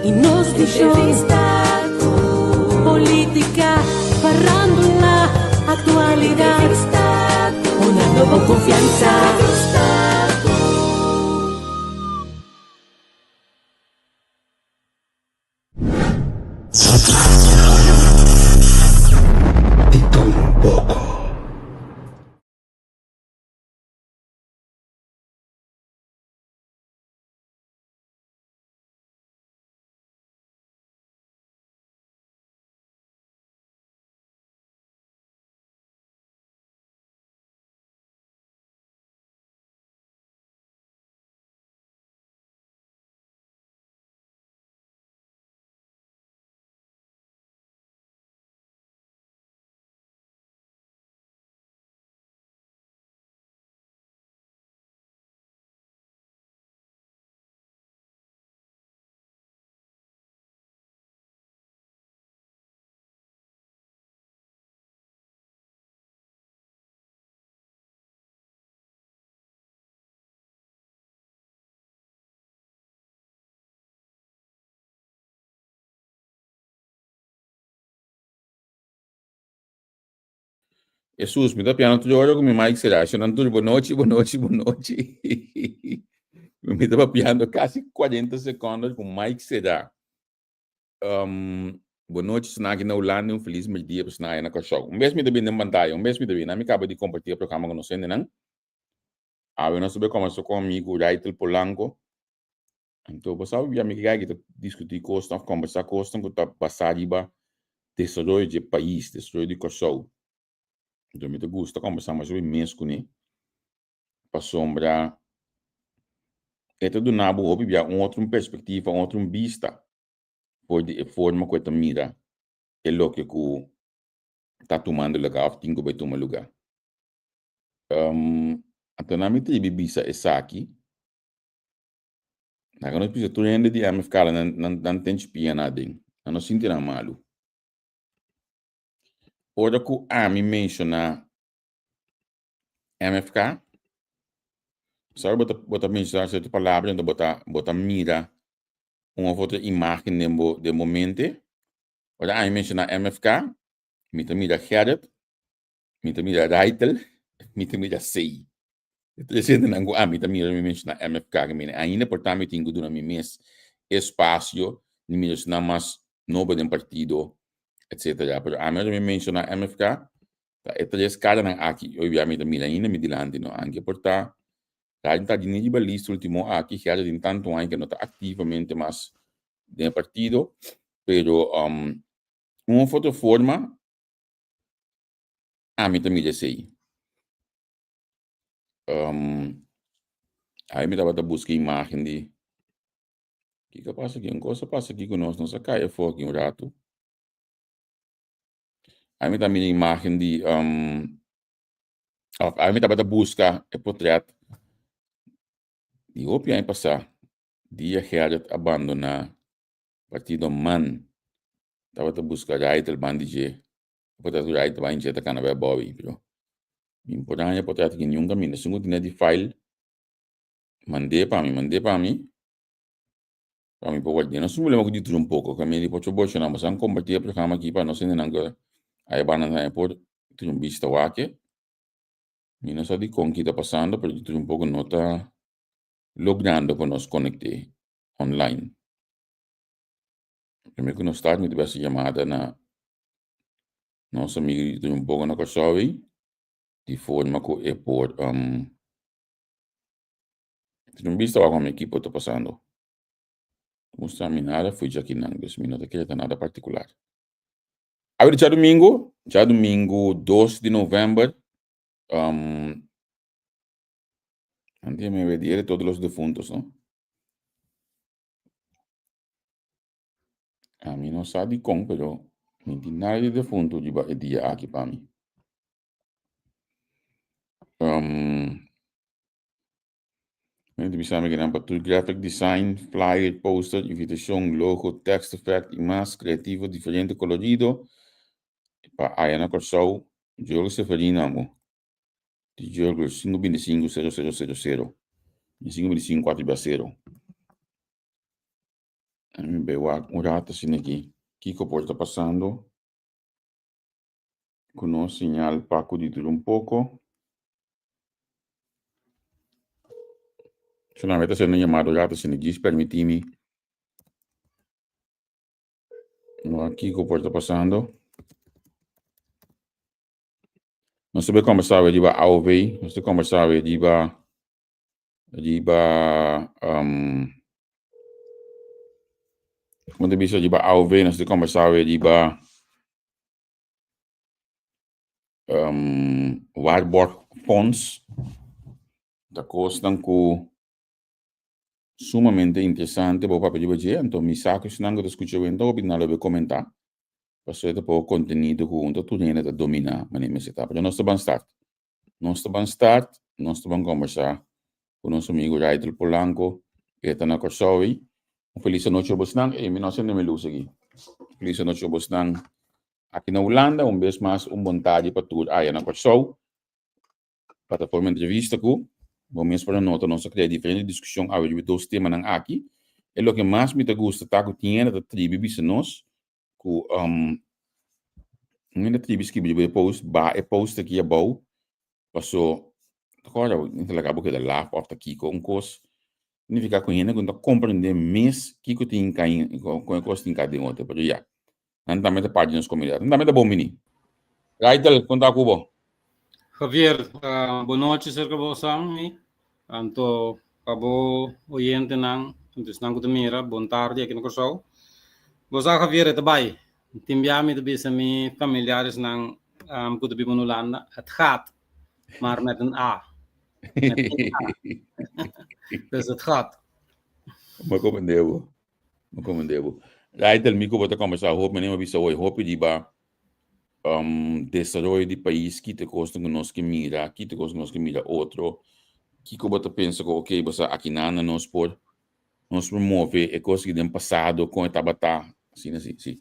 I nos vishon. Entrevista ku. Politika, farándula, aktualidat. Entrevista ku. Hunando bo konfiansa. Entrevista ku. Di tur un poko. Hesus, mi ta piano tur ora ku mi mic será. Shonnan tur bo nochi, bo nochi, bo nochi. Mi ta papiando kasi 40 sekondo ku mic será. Um, bo nochi sna aki na Hulanda, un felis merdia pa sna na Kòrsou. Un bes mi ta bini den pantaya, un bes mi ta bini. Mi kaba di kompartí e programa ku nos hendenan. Awe nos ta bai kòmbersá ku amigu Raitel Polanco. Anto bo sa bia mi ki ta diskutí kosnan òf kòmbersá kosnan ku ta basá riba desaroyo dje pais, desaroyo di Kòrsou. Anto mi ta gusta kòmbersá masha hopi mes kuné pasobra e ta duna bo hopi bia un otro perspektiva, un otro bista for di e forma ku e ta mira e loke ku ta tumando lugá òf tin ku bai tuma lugá. Anto nan mi tribi bisa esaki. Laga nos bisa tur hende di MFK la nan nan nan ten chipia na aden. Nan no sinti nan malu. Ora ku ami menshoná MFK, sabe bo ta bo ta menshoná sierto palabra enton bo ta bo ta mira un of otro imágen den bo den bo mente. Ora ami menshoná MFK, mi ta mira Gerrit, mi ta mira Raitel, mi ta mira Sei. E tres hendenan ku ami ta mira mi menshoná MFK ke mira ainda por ta mi tin ku duna mi mes espasio di mira esnan mas nobo den partido etcetera. Pero ami ora mi menshoná MFK ta e tres karanan aki hoy bia mi ta mira ainda mi dilanti no. Anke por ta Raitel ta di riba lista ultimo aki Gerrit tin tantu aña ke no ta aktivamente mas den e partido pero un of otro forma Ami ta mira esei. Um, ai mi tabata buska imagen di kiko a pasa aki? Un kos a pasa aki ku nos, nos a kai afó aki un ratu. Ai mi ta mira imagen di um, of ai mi tabata buska e potret di hopi aña pasá, dia Gerrit a bandoná partido man. Tabata buska Raitel ban di dje. Potret ku Raitel ban di dje ta kana bai abou ei, pero mi no por haña potret aki niun kaminda. Esun ku tene di file, mand'é pa mi, mand'é pa mi, pa mi por ward'é. No sin problema ku di tur un poko, kaminda di por troboshona. Boso a kompartí e programa aki pa nos hendenan ku a e banda tambe por tin un bista wak. Mi no sa dikon ki ta pasando, pero di tur un poko no ta logrando pa nos konekt'é online. Promé ku nos start mi ta bai hasi yamada na nos amigu di tur un poko na Kòrsou ei, di forma ku e por tene un bista wak mi ekipo ta pasando. Mustra mi nada fui djakinan, dus mi no ta kere ta nada partikular. Awe di djadumingu, djadumingu dos di novèmber, antes mi a wet dia di todos los difuntos, no? Ami no sa dikon, pero mi tin nada di defuntu riba e dia aki pa mi. Um, mi ta bisa mi kinan pa tur graphic design, flyer, poster, invitashon, logo, text effect i mas kreativo diferente kolorido pa aya na Kòrsou, Jorge Seferino amo. Di Jorge 525 0000. 525 4 0. Mi bai wak un rato asina aki kiko por ta pasando ku nos señal pa ku di dura un poko. Solamente ta haciendo un llamado un rato asina djis permiti mi wak kiko por ta pasando. Nos ta bai kombersá awe riba AOV, nos ta kombersá awe riba riba um, como te bisa riba AOV, nos ta kombersá awe riba um, waarborgfonds. Ta kosnan ku sumamente interesante bo papia riba dje, anto mi sa ku esnan ku ta skucha awe no ta hopi nan lo bai komentá. Pasobra e ta poko kontenido ku un ta tur hende ta dominá manera mester ta. Pero nos ta ban start. Nos ta ban start, nos ta ban kombersá ku nos amigu Raitel Polanco, e ta na Kòrsou ei. Un felis anochi pa bosnan. Ey, mi no a sende mi lus aki. Felis anochi pa bosnan aki na Hulanda. Un bes mas un bon tardi pa tur aya na Kòrsou. Plataforma Entrevista ku bo mes por a nota nos a krea diferente diskushon awe riba e dos temanan aki. E loke mas mi ta gusta ta ku tin hende ta tribi bisa nos ku un hende tribi skibi riba e post, baha e post aki abou paso ta kòrda bo ta laga bo keda laf òf ta kiko un kos significa ku hende ku no ta komprende mes kiko tin kon e kos tin ka den otro pero ya nan tambe ta parti di nos komunidat nan tambe ta bon bini. Raitel kon ta ku bo? Javier, bon nochi serka bo san i anto pa bo oyentenan, anto esnan ku ta mira, bon tardi aki na Kòrsou. Bo sa Javier e ta bai, tin bia mi ta bisa mi familiaresnan ku ta biba na Hulanda, het gaat, maar met een A. Met een A. Dus het gaat. Bo komende bo, bo komende bo. Raitel, mi ku bo ta kombersá hopi, mi a bisa hoy hopi riba desaroyo di pais, kita kosnan ku nos ke mira, kita kos ku nos ke mira otro, kiko bo ta pensa ku ok bo sa akinan nos por nos por move e kos aki den pasado kon e tabata, asina si si,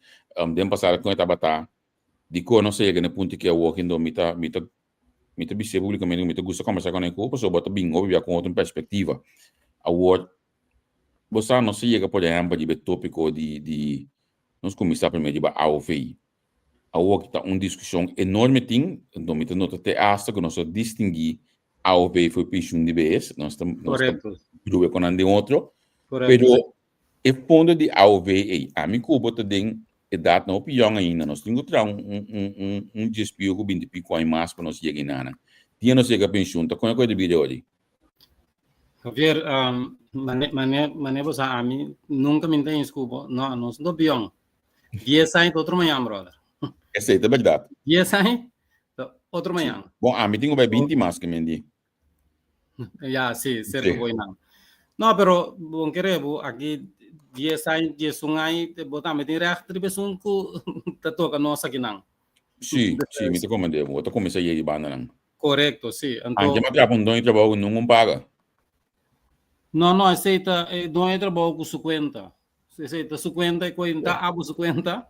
den pasado kon e tabata, dikon nos a yega na e punto aki awor kendo mi ta mi ta mi ta bis'é publikamente ku mi ta gusta kombersá ku nan pasobra bo ta bin hopi bia ku otro perspektiva. Awor bo sa nos a yega por ehèmpel riba e topiko di di nos kuminsá primero riba aov. Awor ki ta un diskushon enorme tin, anto mi ta nota te asta ku nos a distinguí aov for penshun di behes, nos ta nos ta brua ku nan den otro, pero e fondo di aov ei, ami ku bo ta den edatnan hopi yòn ainda, nos tin ku traha un un un un dies piko ku binti piko aña mas pa nos yega enanan. Dia nos yega penshun, ta kon e kos di bira ori? Javier, mane mane mane bo sa ami nunka mi no ta eens ku bo, no, nos no ta bion. Dies aña ta otro mañan, brother. Esei ta berdad. Dies aña ta otro mañan. Bon, ami tin ku bai binti mas ke mendi. Ya, si, serka bo einan. No, pero bon kere bo aki dies aña, diesun aña, bo tambe tin recht riba esun ku ta toka nos akinan. Si, si, mi ta komprende bo. Bo ta kuminsá yega e bandanan. Korekto, si. Anto. Anke mi a trapa un doño di trabou ku nunka un paga. No, no, esei ta e doño di trabou ku su kuenta. Esei ta su kuenta e kuenta abo su kuenta.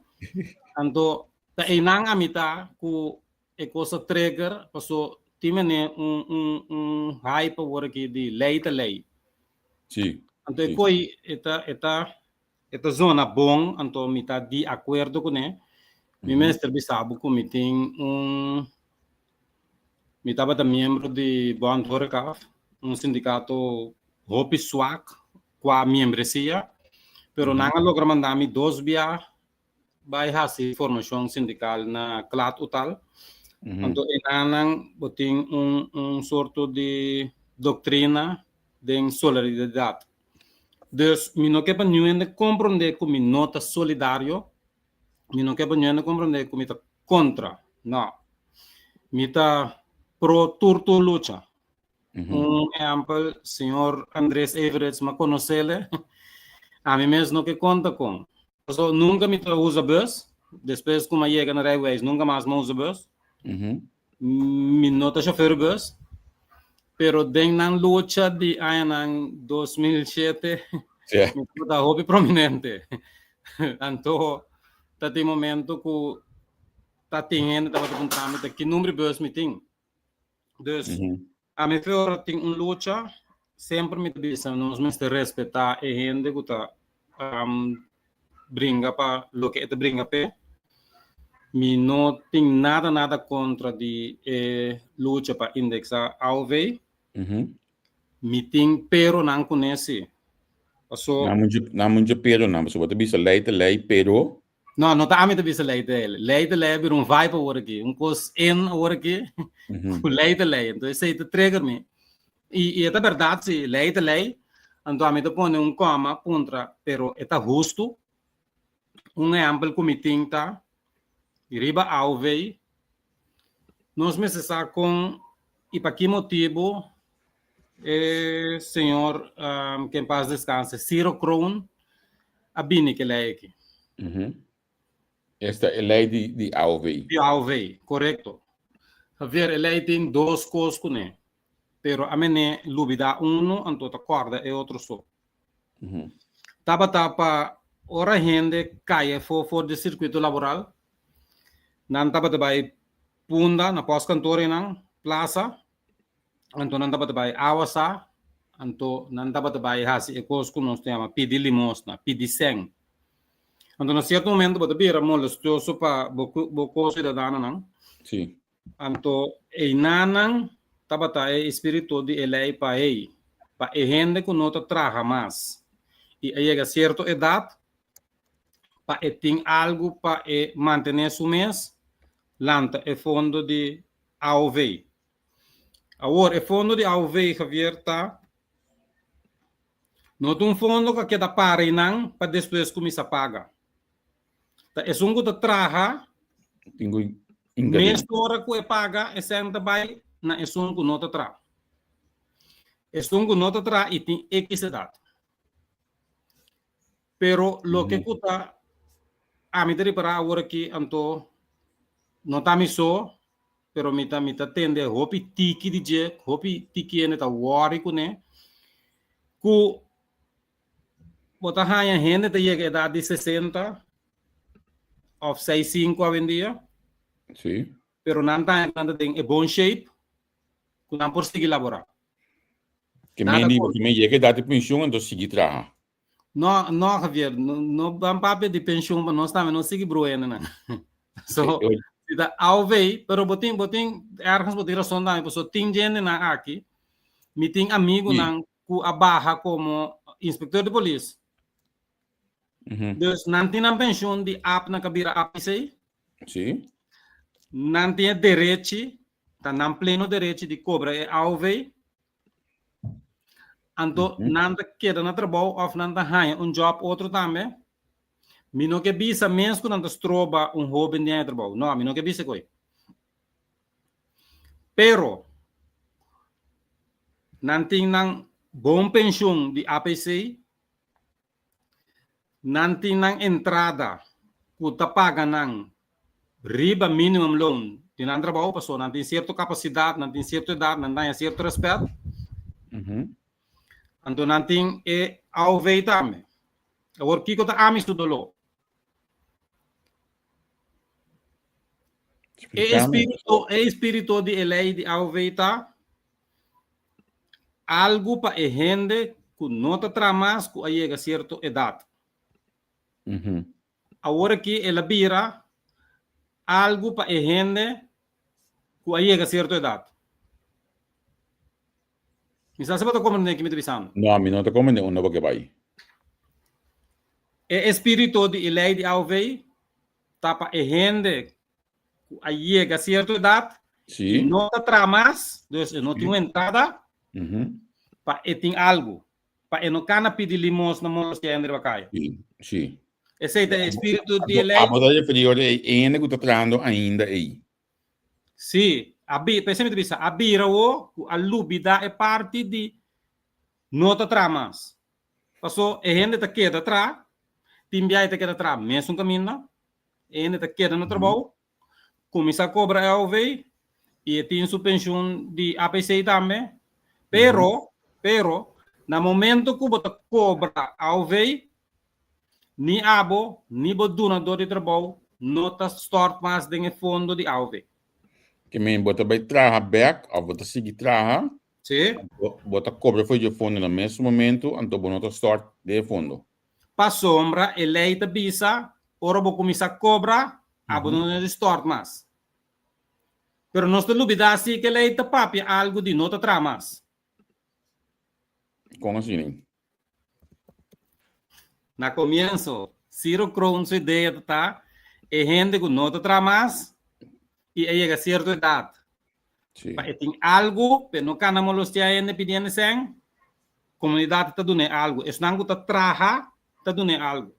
Anto ta einan a mitá ku e kos a trigger paso tin mene un un un hype awor aki di lei ta lei. Sí. Anto e koi e ta e ta e ta zona bon anto mi ta di akuerdo kuné. Mi mester bisa bo ku mi tin un Mi tabata miembro di Bond Horecaf, un sindikato hopi swak kua miembresia, pero nan a logra manda mi dos bia bai hasi formashon sindikal na Klat Utal. Anto enanan bo tin un un sorto di doktrina den solidaridat. Dus mi no ke pa niun hende komprondé ku mi no ta solidario, mi no ke pa niun hende komprondé ku mi ta kontra, no. Mi ta pro tur tur lucha. Un ehèmpel, señor Andres Everitz, mi a konosele, ami mes no ke konta kon. Paso nunka mi ta usa bus, despues ku mi a yega na rijbewijs nunka mas mi a usa bus. Mi no ta shofer bus, pero den nan lucha di añanan 2007 mi tabata hopi prominente. Anto ta tin momento ku ta tin hende tabata puntra mi ta ki number bus mi tin. Dus ami fe ora tin un lucha semper mi ta bisa nos mester respetá e hende ku ta. bringa pa loke e ta bringa p'e. Mi no tin nada nada kontra di e lucha pa indeksá aov. Mi tin peronan kuné si. Paso. Nan mucha peronan, pasobra bo ta bisa lei ta lei, pero. No, no ta ami ta bisa lei ta lei. Lei ta lei a bira un vibe awor aki, un kos in awor aki, ku lei ta lei. Entonces esei ta trigger mi. I e ta bèrdat si, lei ta lei, anto ami ta pone un kòma puntra, pero e ta hustu? Un ehèmpel ku mi tin ta, riba AOV, nos mester sa kon i pa ki motibu e señor, ke en pas deskanse, Ciro Kroon a bini ku e lei aki. Esta e lei di di AOV. Di AOV, korekto. Javier, e lei tin dos kos kuné, pero a mene lubidá unu anto ta kòrda e otro so. Tabata pa ora hende kai afó for di sirkuito laboral, nan tabata bai Punda na pòstkantor einan, plasa, anto nan tabata bai Awasa, anto nan tabata bai hasi e kos ku nos ta yama pidi limosna, pidi sèn. Anto na sierto momento bo ta bira molestioso pa bo bo ko-siudadanonan. Sí. Anto einanan tabata e espiritu di e lei pa ei, pa e hende ku no ta traha mas i a yega sierto edat, pa e tin algu pa e mantené su mes, lanta e fondo di AOV. Awor, e fondo di AOV, Javier, ta no ta un fondo ku a keda para einan pa despues kuminsá paga. Ta esun ku ta traha Tin ku inga den. mesora ku e paga e sèn ta bai na esun ku no ta traha. Esun ku no ta traha i tin ekis edat. Pero loke ku ta ami ta ripará awor aki anto no ta mi so, pero mi ta mi ta tende hopi tiki di dje, hopi tiki hende ta wòri kuné, ku bo ta haña hende ta yega edat di sesenta òf seis sinku awendia. Sí. Pero nan ta haña ku nan ta den e bon shape ku nan por sigui laborá. Ke men di, ke men yega edat di penshun anto sigui traha. No, no Javier, no, no ban papia di penshun pa nos tambe no sigui bruene nan. So, si ta AOV, pero bo tin, bo tin, ergens bo tin rason tambe, pasobra tin jendenan aki, mi tin amigunan ku a baha komo inspektor di polis. Dus nan tin nan penshun di ap nan ka bira APC. Sí. Nan tin e derechi, ta nan pleno derechi di kobra e AOV. Anto nan ta keda na trabou òf nan ta haña un jòb otro tambe. Mi no ke bisa mes ku nan ta stroba un hóben di haña trabou. No, mi no ke bisa koe. Pero nan tin nan bon penshun di APC. Nan tin nan entrada ku ta paga nan riba minimum loon di nan trabou pasobra nan tin sierto kapasidat, nan tin sierto edat, nan ta haña sierto rèspèt. Anto nan tin e AOV tambe. Awor kiko ta ami su doló? E espíritu, e espíritu di e lei di AOV ta Algu pa e hende ku no ta traha mas ku a yega sierto edat. Awor aki el a bira algu pa e hende ku a yega sierto edat. Mi sa si bo ta komprendé ki mi ta bisando. No, mi no ta komprendé unda bo ke bai. E espíritu di e lei di AOV ta pa e hende ku a yega sierto edat Sí. i no ta traha mas, dus e no tin un entrada, pa e tin algu, pa e no kana pidi limosna molostia hende riba kaya. Sí, sí. Esei ta e espíritu di e lei. Abo ta referí ora e hende ku ta trahando ainda ei. Sí, a bi, p'esei mi ta bisa, a bira awo ku a lubidá e parti di no ta traha mas. Paso e hende ta keda traha, tin biaha e ta keda traha mesun kaminda, E hende ta keda na trabou, kuminsá kobra AOV i e tin su penshun di APC tambe. Pero, pero, na momento ku bo ta kobra AOV, ni abo ni bo dunador di trabou no ta stòrt mas den e fondo di AOV. Ke men bo ta bai traha bèk òf bo ta sigui traha, Sí. bo ta kobra for di e fondo na mes momento, anto bo no ta stòrt den e fondo. Pasobra e lei ta bisa ora bo kuminsá kobra, abo no debe stòrt mas. Pero nos ta lubidá si ku e lei ta papia algu di no ta traha mas. Kon asina? Na komienso, Ciro Kroon su idea ta ta e hende ku no ta traha mas i a yega sierto edat. Pa e tin algu, pa e no kana molestiá hende pidiendo sèn, komunidat ta dun'é algu. Esnan ku ta traha ta dun'é algu.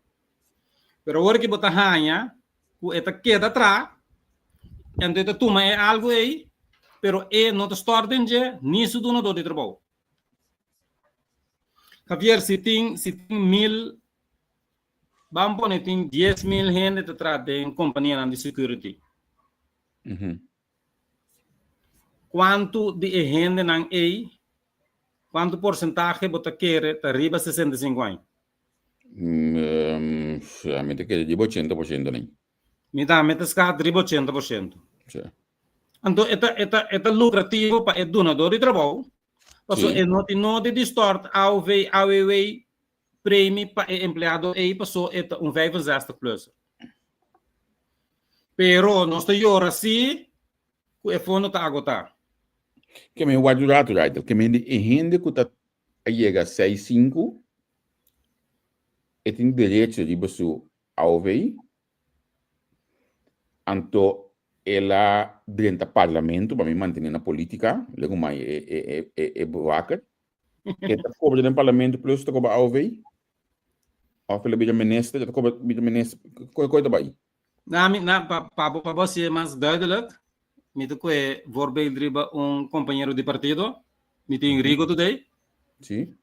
Pero awor ki bo ta haña ku e ta keda traha, anto e ta tuma e algu ei, pero e no ta stòrt den dje ni su dunadó di trabou. Javier, si tin, si tin mil, ban pone tin 10.000 hende ta traha den kompanianan di security. Kuantu di e hendenan ei, kuantu porsentahe bo ta kere ta riba 65 aña? Mi ta kere riba 80% nei. Mi tambe ta skat riba 80%. Sí. Anto e ta, e ta, e ta lucrativo pa e dunador di trabou, paso e no tin nodi di stort AOV, AWW premie pa e empleado ei paso e ta un 65 plusser. Pero nos ta yora si ku e fondo ta agotá. Ke men wak un ratu, Rydel. Ke men di e hende ku ta a yega seis sinku, e tin derecho riba su AOV, anto el a drenta parlamento pa mi mantene na politica, lego mai e e e e e bewaker. E ta cobra den parlamento plus ta cobra AOV? Of el a bira minister, e ta cobra bira minister, koe koe ta bai? Na mi na pa pa bo pa bo hasié mas duidelijk, mi ta koe voorbeeld riba un compañero di partido, mi tin Rigo Today. Sí.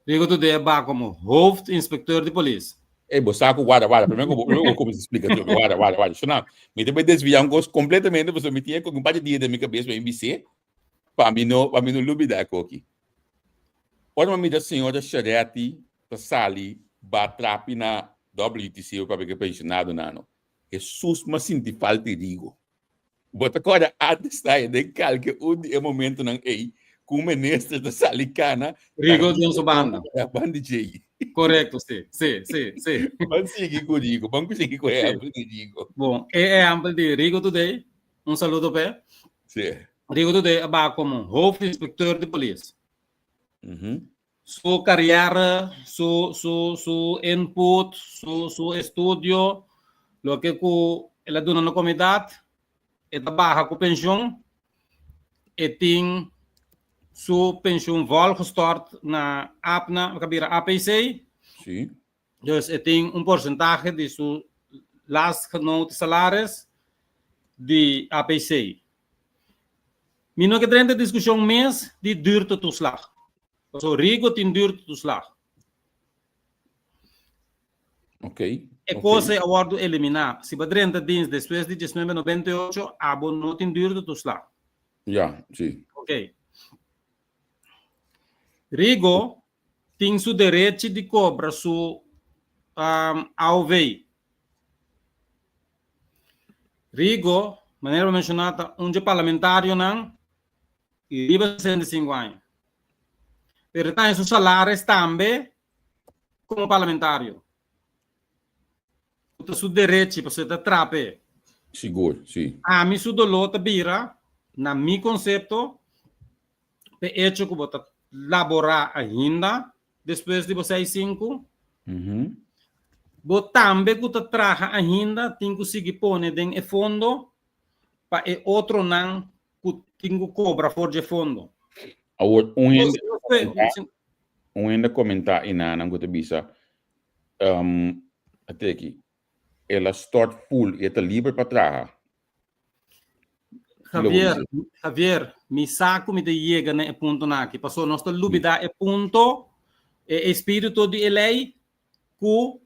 Rigo Today a ba como hoofdinspecteur di polis. Ey, bo sa ku warda, warda, primero ku bo, primero ku bo kuminsá splika tur, warda, warda, warda. Shona, mi ta bai desviá un kos kompletamente pasobra mi tin e koki un par di dia den mi kabes pa mi bis'é, pa mi no, pa mi no lubidá e koki. Ora mi mira señora Sharetti ta sali ba trapi na WTC papia ku e penshonadonan, no, Hesus m'a sinti falta di Rigo. Bo ta kòrda antes ta den kalke un di e momentonan ei ku un minister ta sali kana. Rigo den su banda. Ban di djei. Korekto, si, si, si, si. Ban sigui ku Rigo, ban sigui ku e ehèmpel di Rigo. Bon, e ehèmpel di Rigo today, un saludo p'e. Si. Rigo today a baha komo hoofdinspecteur di polis. Su carrière, su, su, su input, su, su estudio, loke cu el a duna na comunidad, e ta baha cu pensioen, e tin su pensioen volgestort na APNA, cu a bira APC. Sí. Dus e tin un porcentahe di su laatstgenoten salaris di APC. Mi no ke drenta discusion mes di duurtetoeslag. Pasobra Rigo tin duurtetoeslag. Ok. E kos ei a wòrdu eliminá. Si bo drenta dins despues di 1998, abo no tin duurtetoeslag. Ja, si. Ok. Rigo tin su derechi di kobra su AOV. Rigo, manera bo menshoná, ta un dje parlamentarionan i riba 65 aña. Pero e ta haña su salaris tambe komo parlamentario. Ku ta su derechi pasobra e ta traha p'e. Sigur, si. Ami su doló ta bira, na mi konsepto, p'e echo ku bo ta laborá ainda despues di bo 65. Bo tambe ku ta traha ainda tin ku sigui pone den e fondo pa e otronan ku tin ku kobra for dje fondo. Awor, un hende un hende komentá inanan ku ta bisa, um, ateki, el a stort full i e ta liber pa traha. Javier, Javier, mi sa ku mi ta yega na e puntonan aki, pasobra nos ta lubidá e punto, e espíritu di e lei ku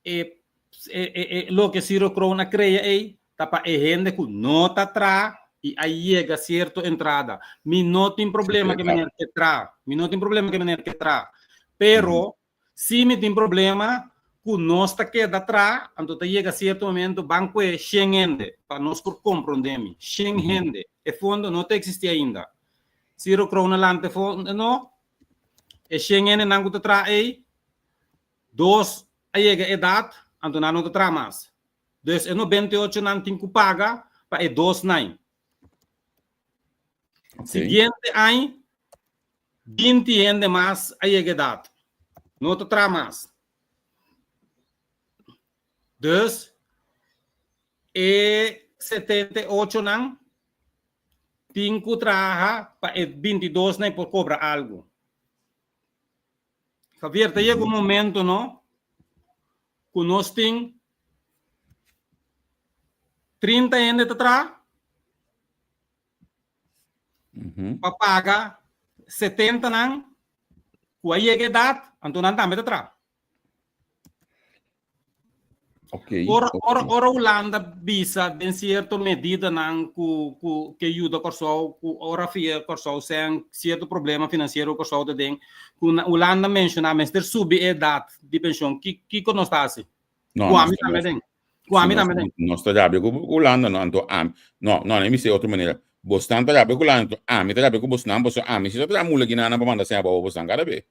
E e loke Ciro Kroon a krea ei ta pa e hende ku no ta traha i a yega sierto entrada. Mi no tin problema ku e meneer ke traha. Mi no tin problema ku e meneer ke traha. Pero si mi tin problema ku nos ta keda traha, anto ta yega sierto momento ban kue shen hende pa nos por komprondé mi. Shen hende. E fondo no ta eksistí ainda. Ciro Kroon a lanta e fondo, no. E shen hendenan ku ta traha ei, dos. a yega edat, anto nan no ta traha mas. Dus e 98 nan tin ku paga pa e dos nan. Siguiente aña, 20 hende mas a yega edat. No ta traha mas. Dus e 78 nan tin ku traha pa e 22 nan por kobra algu. Javier, ta yega un momento, no, ku nos tin 30 hende ta traha pa paga 70 nan ku a yega edat, anto nan tambe ta traha. Ora, ora, ora Hulanda bisa den cierto medidanan ku, ku ke yuda Kòrsou, ku ora fia Kòrsou sen cierto problema financiero Kòrsou ta den, ku Hulanda menshoná mester subi e edat di penshon, ki, kiko nos ta hasi? No, Ku nos ami ta, tambe nos, den. Ku si ami nos, tambe den. nos ta rabia ku Hulanda, no, anto ami, no, no, mi bisa otro manera. Bosnan ta rabia ku Hulanda, anto ami ta rabia ku bosnan, pasobra ami si ta traha mula ginanan pa manda seña abou bosnan kada be.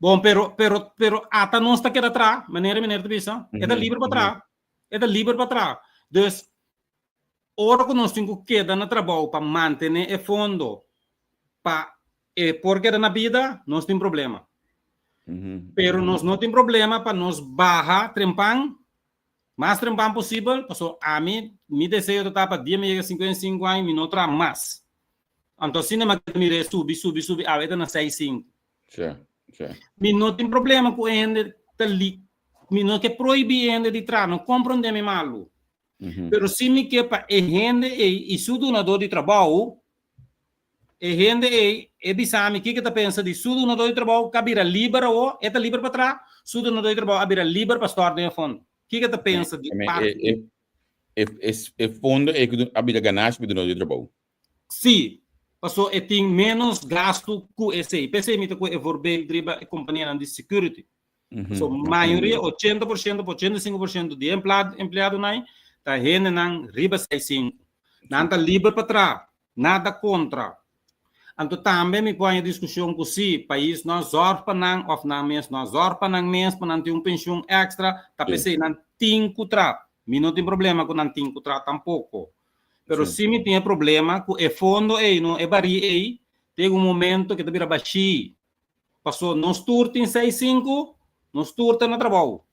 Bon, pero, pero, pero ata nos ta keda tra, manera meneer ta bisa, e ta liber pa tra, e ta liber pa tra. Dus, ora ku nos tin ku keda na trabou pa mantené e fondo pa e por keda na bida, nos tin problema. Pero nos no tin problema pa nos baha trempan, mas trempan posibel, paso ami, mi deseo ta ta pa dia mi yega 55 aña mi no traha mas. Anto asina mi a keda mir'é subi, subi, subi, awe e ta na seis sinku. Sja, sja. Mi no tin problema ku e hende ta li, mi no ke prohibí e hende di traha, no komprondé mi malu. Pero si mi ke pa e hende ei i su dunadó di trabou, e hende ei e bisa mi kiko e ta pensa di su dunadó di trabou ku a bira liber awor, e ta liber pa traha, su dunadó di trabou a bira liber pa stòrt den e fondo. Kiko e ta pensa di parti E, e, e, e fondo ei ku a bira ganashi pa e dunadó di trabou. Sí, paso e tin ménos gastu ku esei. P'esei mi ta ku e voorbeeld riba e kompanianan di security. Paso mayoria, 80% pa 85% di e empleadonan ta hendenan riba seis sinku. Nan ta liber pa traha, nada kontra. Anto tambe mi por haña diskushon ku si pais no a zòrg pa nan òf nan mes no a zòrg pa nan mes pa nan tin un penshun èkstra, ta p'esei nan tin ku traha. Mi no tin problema ku nan tin ku traha tampoko. Pero si mi tin e problema ku e fondo ei, no, e barí ei, tin un momento ke ta bira bashí. Paso nos tur tin seis sinku, nos tur ta na trabou.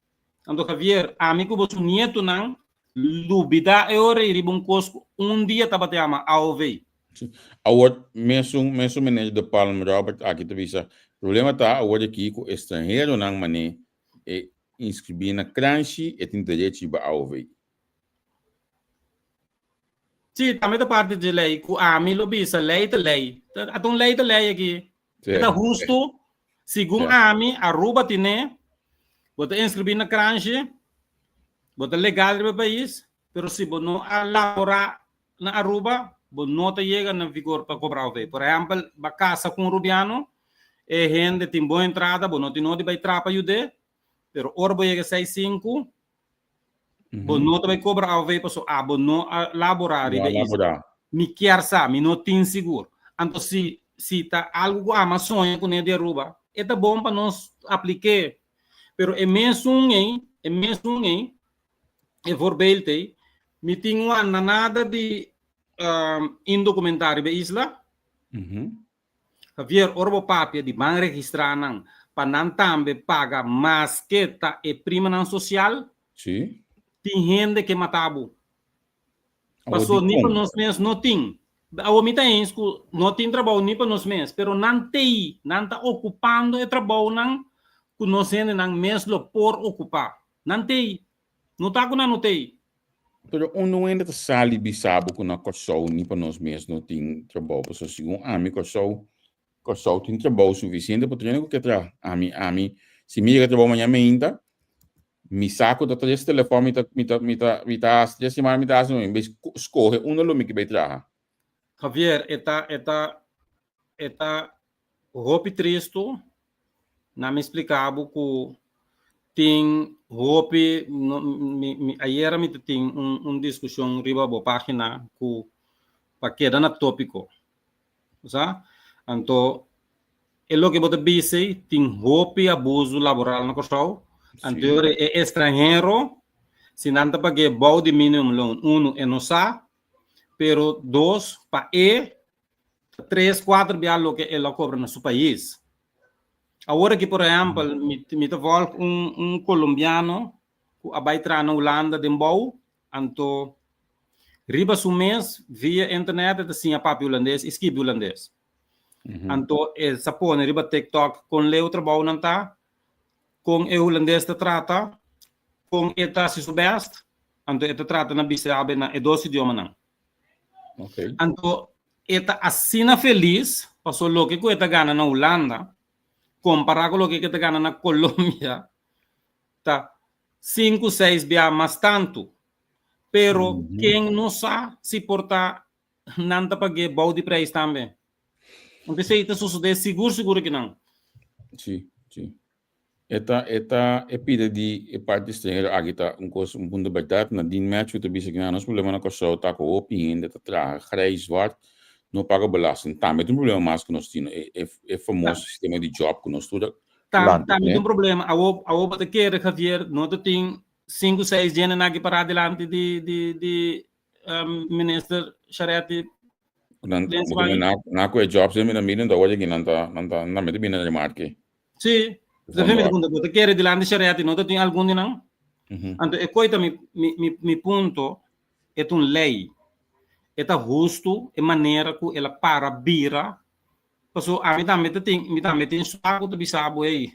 Anto Javier, ami ku boso nietonan lubidá e ora ei riba un kos ku un dia tabata yama AOV. Si. Awor, mesun, mesun meneer De Palm Robert aki ta bisa, problema ta awor aki ku estranheronan mané e inskribí na kranshi e tin derechi riba AOV. Sí, tambe ta parti dje lei ku ami lo bisa, lei ta lei. Ata un lei ta lei aki. E ta hustu, segun ami, Aruba tine, bo ta inskribí na kranshi, bo ta legal riba e pais, pero si bo no a laborá na Aruba, bo no ta yega na vigor pa kobra AOV. Por ehèmpel, bo a kasa ku un rubiano, e hende tin bon entrada, bo no tin nodi bai traha pa yud'é, pero ora bo yega 65, Bo no ta bai cobra AOV paso abo no a labora riba e isla. Mi kier sa, mi no tin sigur. Anto si si ta algo cu ama soña cune di Aruba, e ta bon pa nos aplique. Pero e mesun ei, e mesun ei, e voorbeeld ei, mi tin un andanada di indocumenta riba e isla. Javier, ora bo papia di ban registrá nan pa nan tambe paga maske ta e primanan sosial, Sí. tin hende ke mata bo. Awor Paso ni pa dikon? nos mes no tin. Awor mi ta eens ku no tin trabou ni pa nos mes, pero nan t'ei, nan ta okupando e trabounan ku nos hendenan mes lo por okupá. Nan t'ei. No ta ku nan no t'ei. Pero un no hende ta sali bisa bo ku na Kòrsou ni pa nos mes no tin trabou. Pasobra segun ami Kòrsou, Kòrsou tin trabou sufisiente pa tur hende ku ke traha. Ami, ami, si mi yega trabou maña meinta, mi sa ku ta tres telefòn mi ta, mi ta, mi ta, mi ta hasi, tres yamada mi ta hasi, mi bai skohe unda lo mi ke bai traha. Javier, e ta, e ta, e ta hopi tristu Na mi splika bo ku tin hopi, mi, mi, ayera mi ta tin un, un diskushon riba bo página ku pa keda na tópiko. Sa? Anto, e loke bo ta bisa ei, tin hopi abuso laboral na Kòrsou. Anto e estranhero, si nan ta pag'é bou di minimumloon, unu, e no sa, pero dos, pa e ta tres, kuater bia loke el a kobra na su pais. Awor aki, por ehèmpel, mi mi ta vòlg un un kolombiano ku a bai traha na Hulanda den bou, anto riba su mes via internet e ta siña papia hulandes i skibi hulandes. Anto e sa pone riba TikTok kon leu trabounan ta, kon e hulandes ta trata, kon e ta hasi su bèst, anto e ta trata na bisa abe na e dos idiomanan. Anto e ta asina felis paso loke ku e ta gana na Hulanda kompará ku loke ku e ta gana na Colombia ta sinku seis bia mas tantu. Pero ken no sa si por ta nan ta pag'é bou di prijs tambe. Anto esei ta sosodé sigur sigur akinan. Sí, sí. E ta, e ta, e pida di e parti stranhero aki ta un kos, un punto bèrdat. Nadine Matthew ta bisa kinan nos problema na Kòrsou ta ku hopi hende ta traha grijs, zwart, no paga belasting. Tambe ta un problema mas ku nos tin, e, e, e famoso sistema di job ku nos tur a Ta, lanta tambe ta kuné. un problema. Awo, awo bo ta kere, Javier, no ta tin sinku, seis djentenan aki pará dilanti di, di, di Minister Charetti Nan, den bo Spanje. na, na ku e jobs den mina miren ta oye ki nan ta, nan ta, nan mete bina remarke. Sí, Fondo mi ak. punto, bo ta kere dilanti Charetti, no ta tin algun di nan. Anto e koi ta mi, mi, mi, mi punto, e ta un lei. E ta hustu e manera ku el a para bira. Paso ami tambe ta tin, mi tambe tin sua ku ta bisa bo, hey,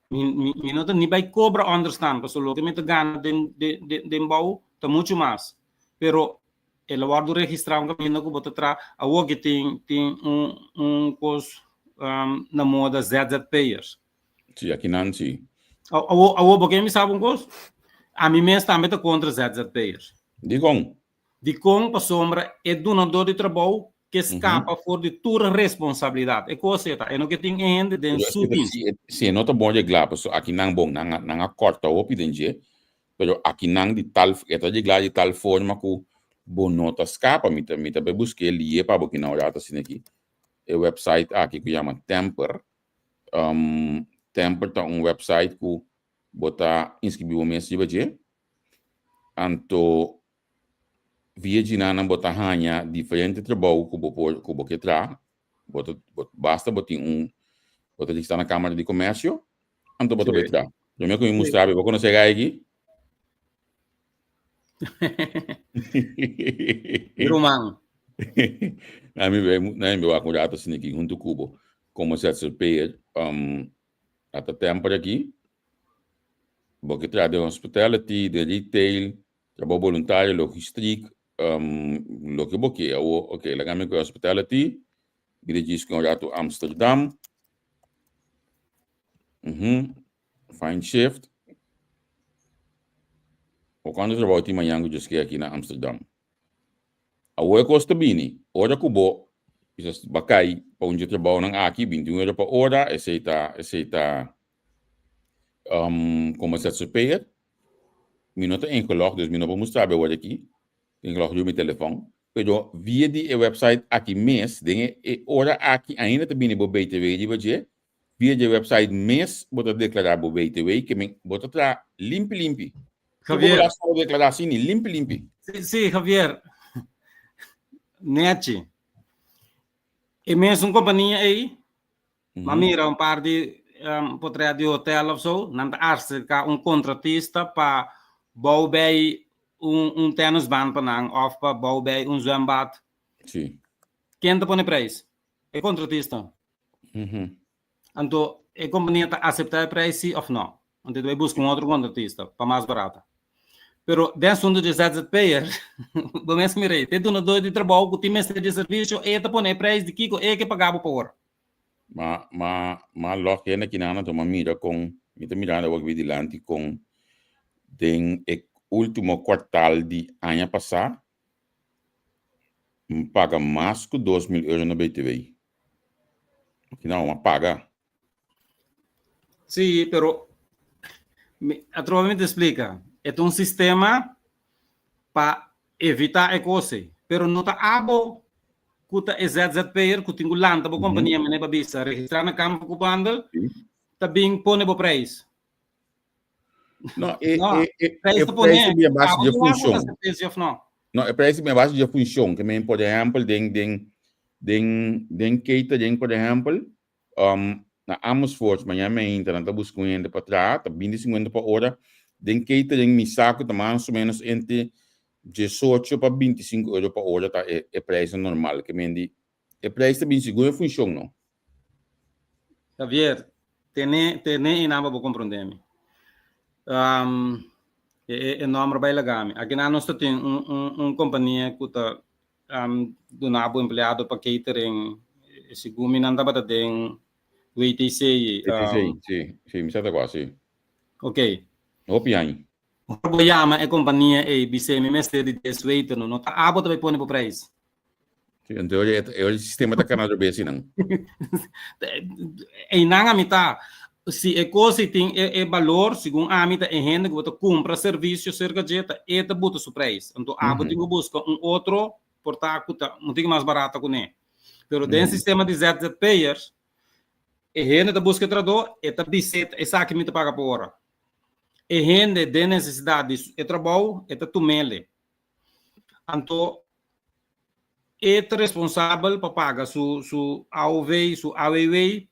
mi, mi, mi no ta ni bai kobra onderstand, paso loke mi ta gana den, den, den, den bou ta muchu mas. Pero el a wòrdu registrá un kaminda ku bo ta traha. Awor ki tin, tin un, un kos na moda ZZP'ers. Sí, akinan sí. Awor, awor bo ke mi sa un kos? Ami mes tambe ta kontra ZZP'ers. Dikon? Dikon? Pasobra e dunadó di trabou ke skapa for di tur responsabilidat. E kos e ta, e no ke tin e hende den su tim. Si e no ta bon reglá, pasobra akinan bon, nan a nan a kòrta hopi den dje, pero akinan di tal, e ta reglá di tal forma ku bo no ta skapa. Mi ta mi ta bai busk'é lié pa bo kinan ora ta asina aki. E website aki ku yama Temper, Temper ta un website ku bo ta inskribí bo mes riba dje, anto via djinanan bo ta haña diferente trabou ku bo por ku bo ke traha. Bo ta basta bo tin un bo ta registrá na Kámara di Komèrsio, anto bo ta bai traha. Promé ku mi mustra bo, bo konosé e gai aki? Mi ruman. Na mi bai na mi bai wak un rato asina aki huntu ku bo komo ZZP'er. Ata temper aki bo ke traha den hospitality, den retail, Trabou boluntario, logistiek, loke bo ke. Awor, ok, laga mi ku hospitality, mi ta djis ku un ratu Amsterdam. Find shift. O kuantu trabou tin mañan ku djis ke aki na Amsterdam? Awor e kos ta bini, ora ku bo bisa bakai pa un dje trabounan aki, 21 euro pa ora, esei ta, esei ta komo ZZP'er. Mi no ta ingelog, dus mi no por mustra bo awor aki. Ingelog riba mi telefòn. Pero via di e website aki mes, den e ora aki ainda ta bini bo BTW riba dje. Via di e website mes bo ta deklará bo BTW, ke men bo ta traha limpi limpi. Tur bo Javier. belasting bo deklará asina, limpi limpi. Sí, sí, Javier. Nechi. E mesun kompania ei, Ma mira un par di potret di hotel of zo, nan ta acerca un contratista pa bou bij un, un tennisbaan pa nan of pa bou bij un zwembad. Sí. Ken ta pone prijs? E contratista. Anto e compania ta acepta e prijs sí of no? Anto e ta bai busca un otro contratista pa mas barata. Pero den asunto di ZZP'er, bo mes mira ei, te dunador di trabou cu tin mester di servicio, e ta pone e prijs di kico e ke paga bo pa ora. Ma, ma, ma lòg hende kinan anto m'a mira kon, mi ta mirando awor aki dilanti kon den e último kuartal di aña pasá mi paga mas ku 2000 euro na BTW. Kinan m'a paga. Sí, pero mi, atrobe mi ta splika. E ta un sistema pa evitá e kos ei. Pero no ta abo ku ta e ZZP'er ku tin ku lanta bo kompania manera bo a bisa, registrá na Kamer van Koophandel, ta bin pone bo preis. No, e, No, e, e, e prijs te prijs pone. ta base Abo di tin wak funshon. ku ta servisio of no? No, e prijs ta base di funshon. Ke men, por ehèmpel, den, den, den, den catering, por ehèmpel, na Amersfoort, mañana mainta nan ta buska un hende pa traha, ta binti sinkuenta pa ora. Den catering mi sa ku ta mas o ménos entre diesocho pa bintisinku euro pa ora ta e, e prijsnan normal. Ke men di, e prijs ta bin segun e funshon, no? Javier, tene, tene e nan pa bo komprondé mi. E, e, e nòmber bai laga mi. Akinan nos ta tin un, un, un kompania ku ta duna bo empleado pa catering. Segun mi nan tabata den WTC. WTC, sí, sí, mi sa ta kua, sí. Ok. Hopi aña. Ora bo yama e kompania ei bis'é mi mester di dies waiter no, no ta abo ta bai pone bo prijs. Sí, anto e e sistema ta kana robes asina. Einan ami ta, si e kos ei tin e e balor, segun ami ta e hende ku bo ta kumpra servisio serka dje ta e ta buta su prijs. Anto abo tin ku buska un otro por ta ku ta un tiki mas barata kuné. Pero den sistema di ZZP'ers e hende ta buska e trahadó, e ta bis'é esaki mi ta paga pa ora. E hende den nesesidat di e trabou e ta tum'ele. Anto e ta responsabel pa paga su su AOV, su AWW,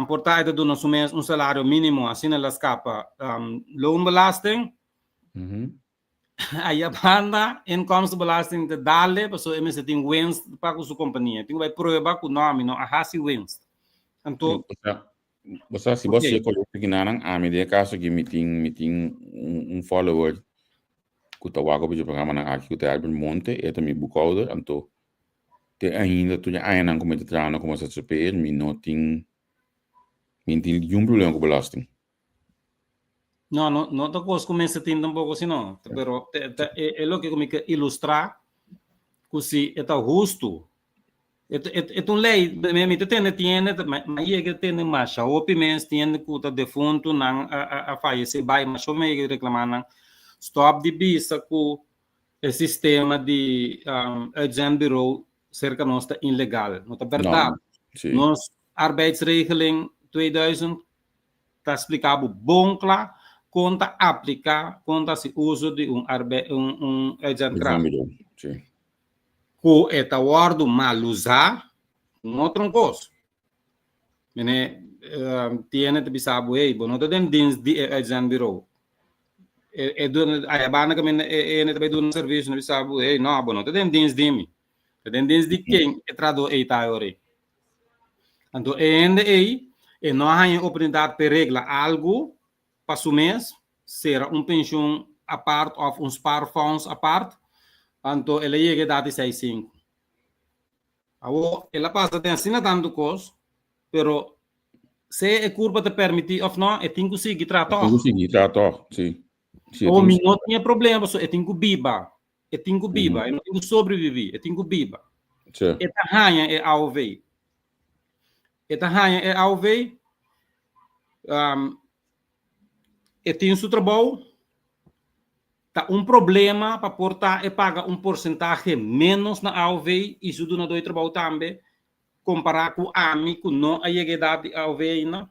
por ta e ta duna su mes un salario mínimo, asina el a skapa loonbelasting. Aya banda inkomstenbelasting ta dale pasobra e mester tin winst pa ku su kompania. Tin ku bai prueba ku no, mi no a hasi winst. Anto Bo sa si bo Ok. hasié korekto kinanan, ami den e kaso aki mi tin mi tin un follower ku ta wak op e programanan aki ku ta Albert Monte, e ta mi boekhouder, anto te ainda tur e añanan ku mi ta trahando komo ZZP'er mi no tin mi no tin niun problema ku belasting. No, no, no ta kos ku mester tin tampoko si no, pero te ta e e loke ku mi ke ilustrá ku si e ta hustu E e ta un lei, mi ta tende tiende, mi a yega tende masha hopi mes tiende ku ta defuntu nan a fayesé bai, masha hopi mi a yega di reklamá nan, stòp di bisa ku e sistema di uitzendbureau serka nos ta ilegal. No ta bèrdat. Nos arbeidsregeling 2000 ta splika bo bon kla kon ta apliká, kon ta hasi uso di un uitzendkracht. Ku e ta wòrdu malusá, un otro un kos. Mene tiene ta bisa bo, hey, bo no ta den dienst di e uitzendbureau. E, e duna, aya banda kaminda e ene ta bai duna servisio, na bisa bo, hey, no, bo no ta den dienst di mi. Ta den dienst di ken e trahadó ei ta ayora ei. Anto e hende ei, e no a haña oportunidat pa e regla algu pa su mes, sera un penshun apart òf un spaarfonds apart, anto el a yega edat di seis sinku. Awor, el a pasa den asina tantu kos, pero sea e kurpa ta permití òf no, e tin ku sigui traha E tin tòg. ku sigui traha tòg, sí. Sí, e Awor, tin mi ku no tin e problema pasobra e tin ku biba, e tin ku biba, e no tin ku sobreviví, e tin ku biba. Sí. E ta haña e AOV. E ta haña e AOV, e tin su trabou, ta un problema pa por ta e paga un porsentahe ménos na AOV i su dunadó di trabou tambe, kompará ku ami ku no a yega edat di AOV ainda.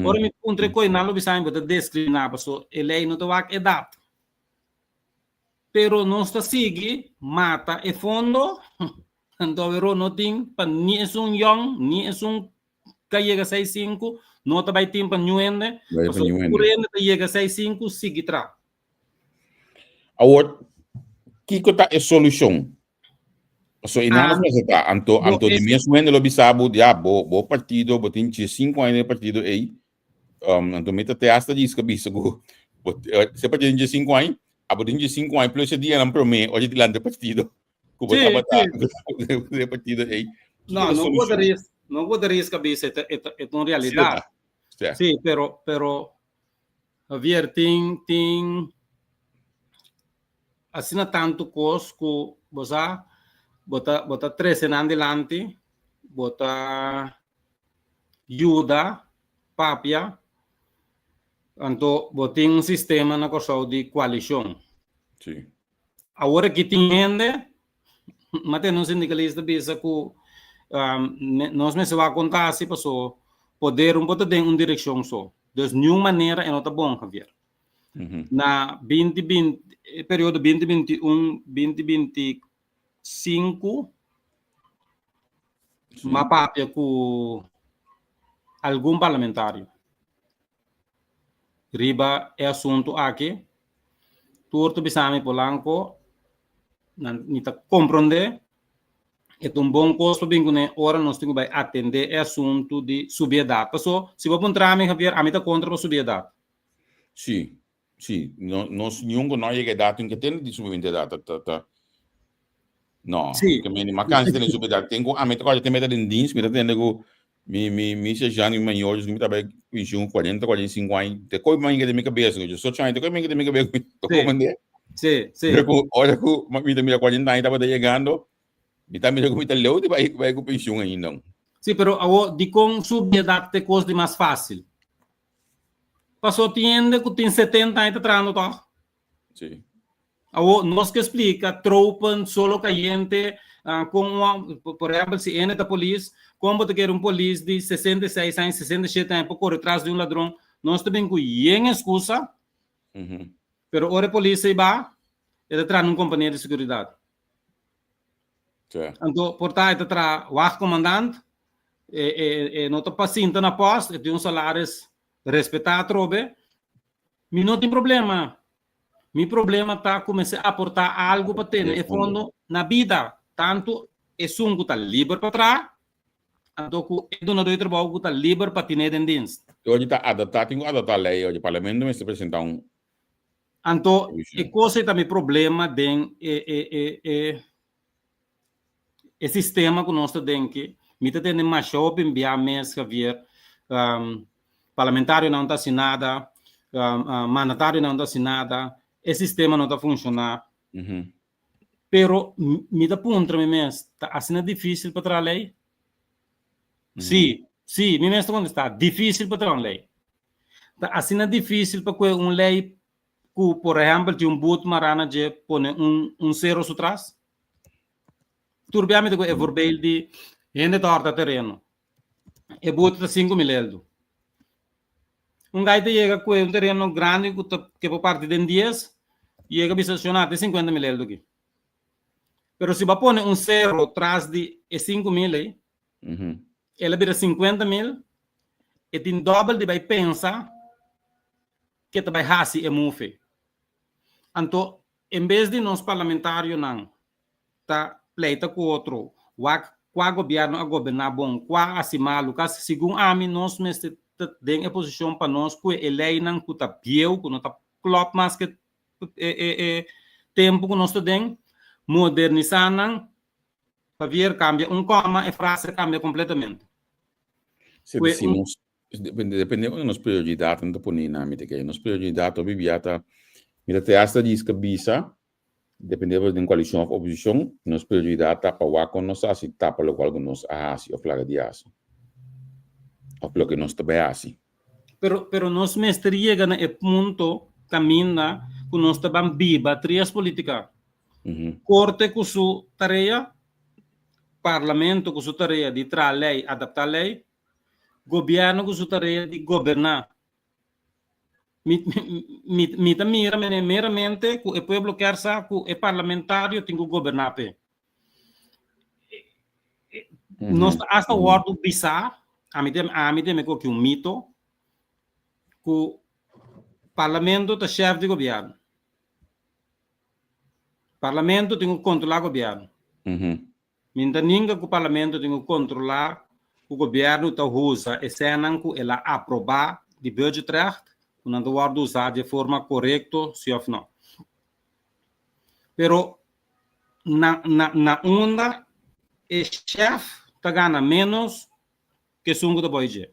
Ora mi puntra e koe, nan lo bisa mi bo ta diskriminá paso e lei no ta wak edat. Pero nos ta sigui mata e fondo, anto awero no tin pa ni esun yòn ni esun ka yega 65 no ta bai tin pa niun hende, Bai pa pasobra niun hende. tur hende ta yega 65 sigui tra. Awor, kiko ta e solushon? Pasobra i nan Ah, nos mester ta, anto bo anto di es mes hende lo bisa bo, ya, bo bo partido, bo tin 5 aña den e partido ei, anto mi ta te hasta diska bisa ku bo se partido tin 5 aña, abo tin 5 aña plus e dianan promé ora di lanta e partido. Ku bo Sí, tabata sí. den e partido ei. Kiko No, ta no bo ta solushon? ris, no bo ta riska bisa, e ta, e ta, e ta un Sí, realidat. ta. Sí. Sí, pero, pero, Javier, tin, tin asina tantu kos ku bo sa, bo ta, bo ta trese nan dilanti, bo ta yuda papia, anto bo tin un sistema na Kòrsou di koalishon. Sí. Awor aki tin hende, m'a tende un sindikalista bisa ku nos mester wak konta hasi paso poder un por ta den un direkshon so. Dus niun manera e no ta bon, Javier. Na binti binti e periodo binti binti un binti binti sinku m'a papia ku algun parlamentario riba e asuntu aki. Tur ta bisa mi Polanco nan mi ta komprondé E ta un bon kos pa bin kuné ora nos tin ku bai atendé e asuntu di subi edat. Paso, si bo puntra mi, Javier, ami ta kontra pa subi edat. Sí, sí. No, nos niun ku no a yega edat tin ke tende di subimentu edat. Ta, ta, ta. No, Sí. ke meni makansi tende subi edat. Ten ku ami ta kòrda te meta den dins, mi ta tende ku mi, mi, mi sergeant, mi mayor, mi ta bai pensioen 40, 45 aña. Te koi mainga den mi kabes, 18 aña, te koi mainga den mi kabes, mi ta Sí. komandé. Sí, sí. Ora ku, ora ku mi ta mira 40 aña tabata yegando, Mi ta mira ku mi ta leu di bai bai ku penshun ainda. Sí, pero awo dikon subi edat ta e kos di mas fásil? Paso tin hende ku tin 70 aña ta trahando tòg. Sí. Awo nos ke splika tropen, solo kayente, kon un, por ehèmpel si hende ta polis, kon bo ta kere un polis di 66 aña, 67 aña por kore tras di un ladron? Nos ta bin ku yen eskusa, pero ora e polis ei ba, e ta traha na un kompania di seguridat. Sí. Anto por ta e ta traha wachtcommandant, e, e, e no ta pa sinta na post, e tin un salaris respetá atrobe. Mi no tin problema. Mi problema ta ku mester aportá algu pa tene e fondo na bida, tantu esun ku ta liber pa traha, anto ku e dunadó di trabou ku ta liber pa tine den dienst. Oye ta adaptá, tin ku adaptá lei, oye parlamento mester presentá un Anto e kos ei ta mi problema den e e e e e sistema ku nos ta den ki. Mi ta tende masha hopi bia mes Javier, parlamentarionan no ta hasi nada, mandatarionan no ta hasi nada, e sistema no ta funshoná. Pero mi ta puntra mi mes, ta asina difísil pa traha lei? Sí, sí, mi mes ta kontestá, difísil pa traha un lei. Ta asina difísil pa kue un lei ku, por ehèmpel, tin un but mará na dje pone un un sero su tras? Tur bia mi ta kue e voorbeeld di hende ta hòrta tereno. E but ta 5000 eldo. Un gai ta yega kue un tereno grandi ku ta ke por parti den dies, yega bisa shona te 50.000 eldo aki. Pero si bo a pone un sero tras di e 5000 ei, el a bira 50.000, e tin dòbel di bai pensa ke ta bai hasi e move ei. Anto, en bes di nos parlamentarionan ta pleita ku otro, wak kua gobièrnu a goberná bon, kua a hasi malu, kasi segun ami nos mester ta den e posishon pa nos kue e leinan ku ta bieu, ku no ta klòp mas ke e e e tempu ku nos ta den, modernisá nan, Javier, kambia un kòma e frase kambia kompletamente. Si Kue si un nos depende depende unda nos prioridatnan ta pone nan mi ta kere. Nos prioridat hopi bia ta mi ta te hasta riska bisa Depende bo den koalishon òf oposishon, nos prioridat ta pa wak kon nos hasi tapa lokual ku nos a hasi òf laga di hasi, òf loke nos ta bai hasi. Pero, pero nos mester yega na e punto kaminda ku nos ta ban biba trias politika. Korte ku su tarea, parlamento ku su tarea di traha lei, adaptá lei, gobièrnu ku su tarea di goberná. Mi, mi, mi ta mira mene meramente ku e pueblo kier sa ku e parlamentario tin ku goberná p'e. Nos ta hasta wòrdu bisá, ami ta ami ta mira ku un mito, ku parlamento ta shèf di gobièrnu. Parlamento tin ku kontrolá gobièrnu. Mi no ta ninga ku Parlamento tin ku kontrolá ku gobièrnu ta usa e sènnan ku el a aprobá di budgetrecht, ku nan ta wòrdu usá di e forma korekto si òf nò. Pero na na na unda e shèf ta gana ménos ku esun ku ta boi dje.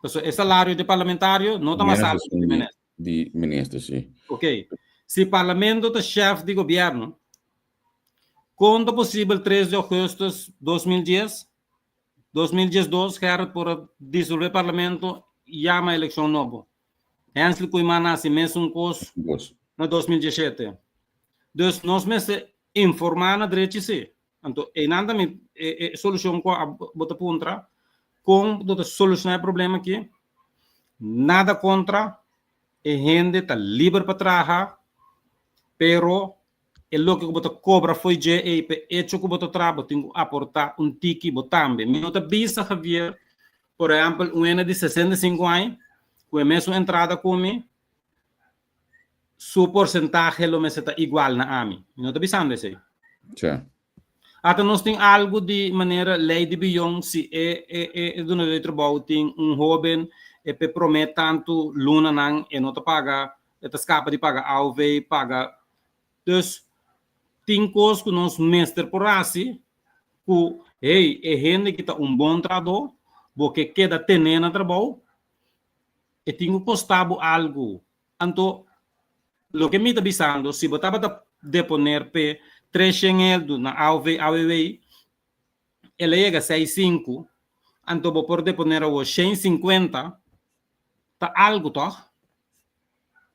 Pasobra e salario di parlamentario no ta mas Ménos altu ku esun di di minister. di minister, si. Oké. Si Parlamento ta shèf di gobièrnu, Kon ta posibel 3 di augustus 2010, 2012 Gerrit por a disolve parlamento y yama eleccion nobo? Hensley Koeiman a haci mesun cos na 2017. Dus nos mester informa na drechi si. Anto eynan ta mi e solucion cu bo ta puntra, con bo ta soluciona e problema aki? Nada contra. E hende ta liber pa traha, pero e loke ku bo ta kobra fo'i dje ei p'e echo ku bo ta traha, bo tin ku aportá un tiki bo tambe. Mi no ta bisa, Javier, por ehèmpel, un hende di 65 aña ku e mesun entrada ku mi, su porsentahe lo mester ta igual na ami. Mi no ta bisando esei. Tja. Ata nos tin algu di manera lei di biyon si e e e dunador di trabou tin un hoben e p'e promé tantu lunanan e no ta paga e ta skapa di paga AOV paga dus tin kos ku nos mester por hasi ku hey e hende ki ta un bon trahadó bo ke keda tené na trabou e tin ku kosta bo algu Anto, loke mi ta bisando, si bo tabata deponer p'e treshen eldu na AOV, AWW, el a yega seis sinku, anto bo por deponer awor shen sinkuenta, ta algu tòg?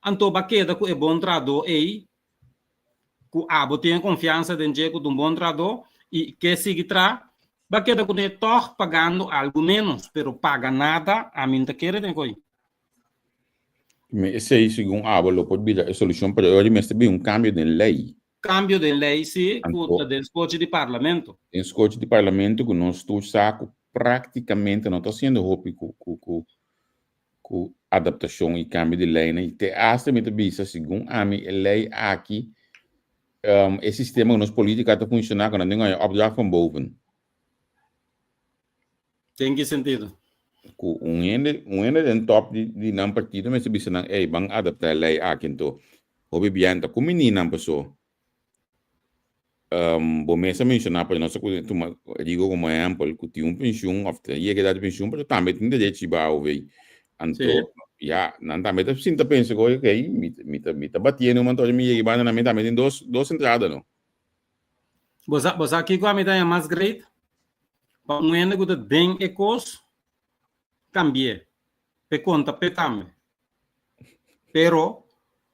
Anto bo a keda ku e bon trahadó ei, ku abo tin e konfiansa den dje ku ta un bon trahadó i ke sigui traha, bo a keda kuné tòg pagando algu ménos, pero paga nada, ami no ta kere den ko'i. Mi esei segun abo lo por bira e solucion pero e ora mester bin un cambio den ley. Cambio den ley si cu ta den scochi di parlamento. Den scochi di parlamento cu nos tur sa cu practicamente no ta haciendo hopi cu cu cu cu adaptacion y cambio di leynan y te hasta mi ta bisa segun ami e ley aki e sistema cu nos politica ta funciona cu nan tin un opdracht van boven. Den ki sentido? Ku un hende, un hende den top di, di nan partido mester bisa nan, ey, ban adapta e ley aki anto. Hopi bien ta ku mininan paso. Um, bo mes a menciona, pero nos a tuma Rigo como ehempel, ku tin un pensioen of ta yega edad di pensioen, pero tambe tin derecho riba AOV. Anto, Sí. ya, nan tambe ta sinta pensa ku, ok, mi, mi ta, mi ta batiendo un montón, mi yega banda, nan mi tambe tin dos, dos entrada, no? Bo sa, bo sa kiko a mi ta haña mas great? Pa un hende ku ta den e kos, kambi'é. P'e konta p'e tambe. Pero,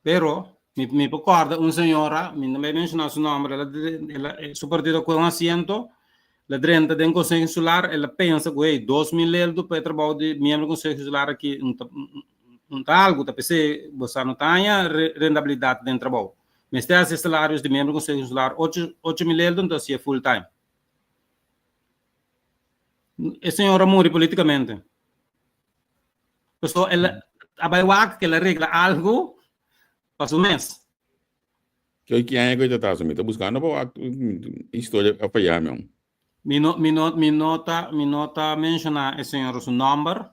pero, mi, mi por kòrda un señora, mi no bai menshoná su nòmber, el a, el a, su partido a kohe un asiento, el a drenta den Konseho Insular, el a pensa ku, hey, 2000 eldo pa e trabou di miembro di Konseho Insular aki no ta, no ta algu, ta p'esei bo sa no ta haña rendabilidat den trabou. Mester hasi e salarios di miembro di Konseho Insular ocho, 8000 eldo, anto hasié full time. E señor a muri políticamente. Paso el a bai wak que el a regla algo pa su mes. Koi ki aña ku e ta taso? Mi ta buscando pa wak historia a faya mi. Mi no, mi no, mi no ta, mi no ta menciona e señor su nomber,